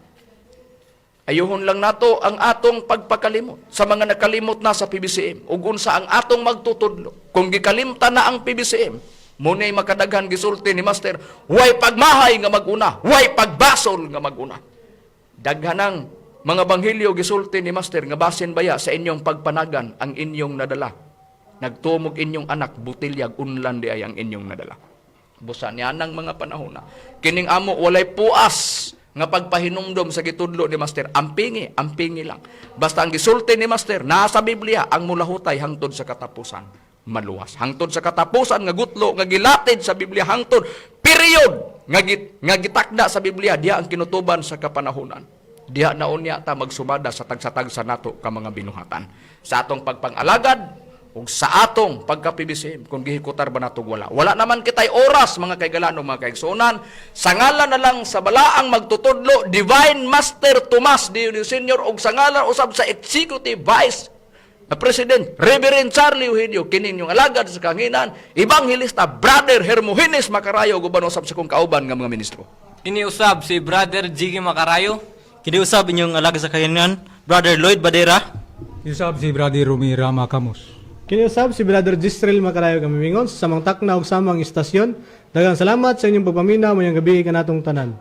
B: Ayuhon lang nato ang atong pagpakalimot sa mga nakalimot na sa PBCM ug unsa ang atong magtutudlo. Kung gikalimtan na ang PBCM, muna'y makadaghan gisulti ni Master, way pagmahay nga maguna, way pagbasol nga maguna. Daghan ang mga banghilyo gisulti ni Master nga basin baya sa inyong pagpanagan ang inyong nadala. Nagtumog inyong anak, butilyag unlan di ay ang inyong nadala. Busa niya nang mga panahon na. Kining amo walay puas nga pagpahinumdom sa gitudlo ni Master. Ampingi, ampingi lang. Basta ang gisulti ni Master, nasa Biblia, ang mulahutay hangtod sa katapusan, maluwas. Hangtod sa katapusan nga gutlo, nga gilatid sa Biblia, hangtod, period, nga gitakda sa Biblia, diya ang kinutuban sa kapanahunan. Diha na unya ta magsumada sa tagsa-tagsa nato ka mga binuhatan. Sa atong pagpangalagad, ug sa atong pagka-PBCM, kung gihikutar ba nato, wala. Wala naman kitay oras, mga kaigalan, mga kaigsuonan. Sa ngalan na lang sa balaang magtutudlo, Divine Master Tomas de Senior, ug sa ngalan usab sa Executive Vice President Reverend Charlie Eugenio, kining yung alagad sa kahanginan, Evangelista Brother Hermogenes Macarayo, guban usab sa kong kauban nga mga ministro.
C: Kini usab si Brother Jiggy Macarayo.
D: Kini usab inyong alagad sa kahilingan, Brother Lloyd Badera.
E: Usab si Brother Rumi Rama Camus.
F: Kini usab si Brother Gistrel Macarayo, kami mingon sa samang takna ug samang istasyon. Daghang salamat sa inyong pagpaminaw, maayong gabii kanatong tanan.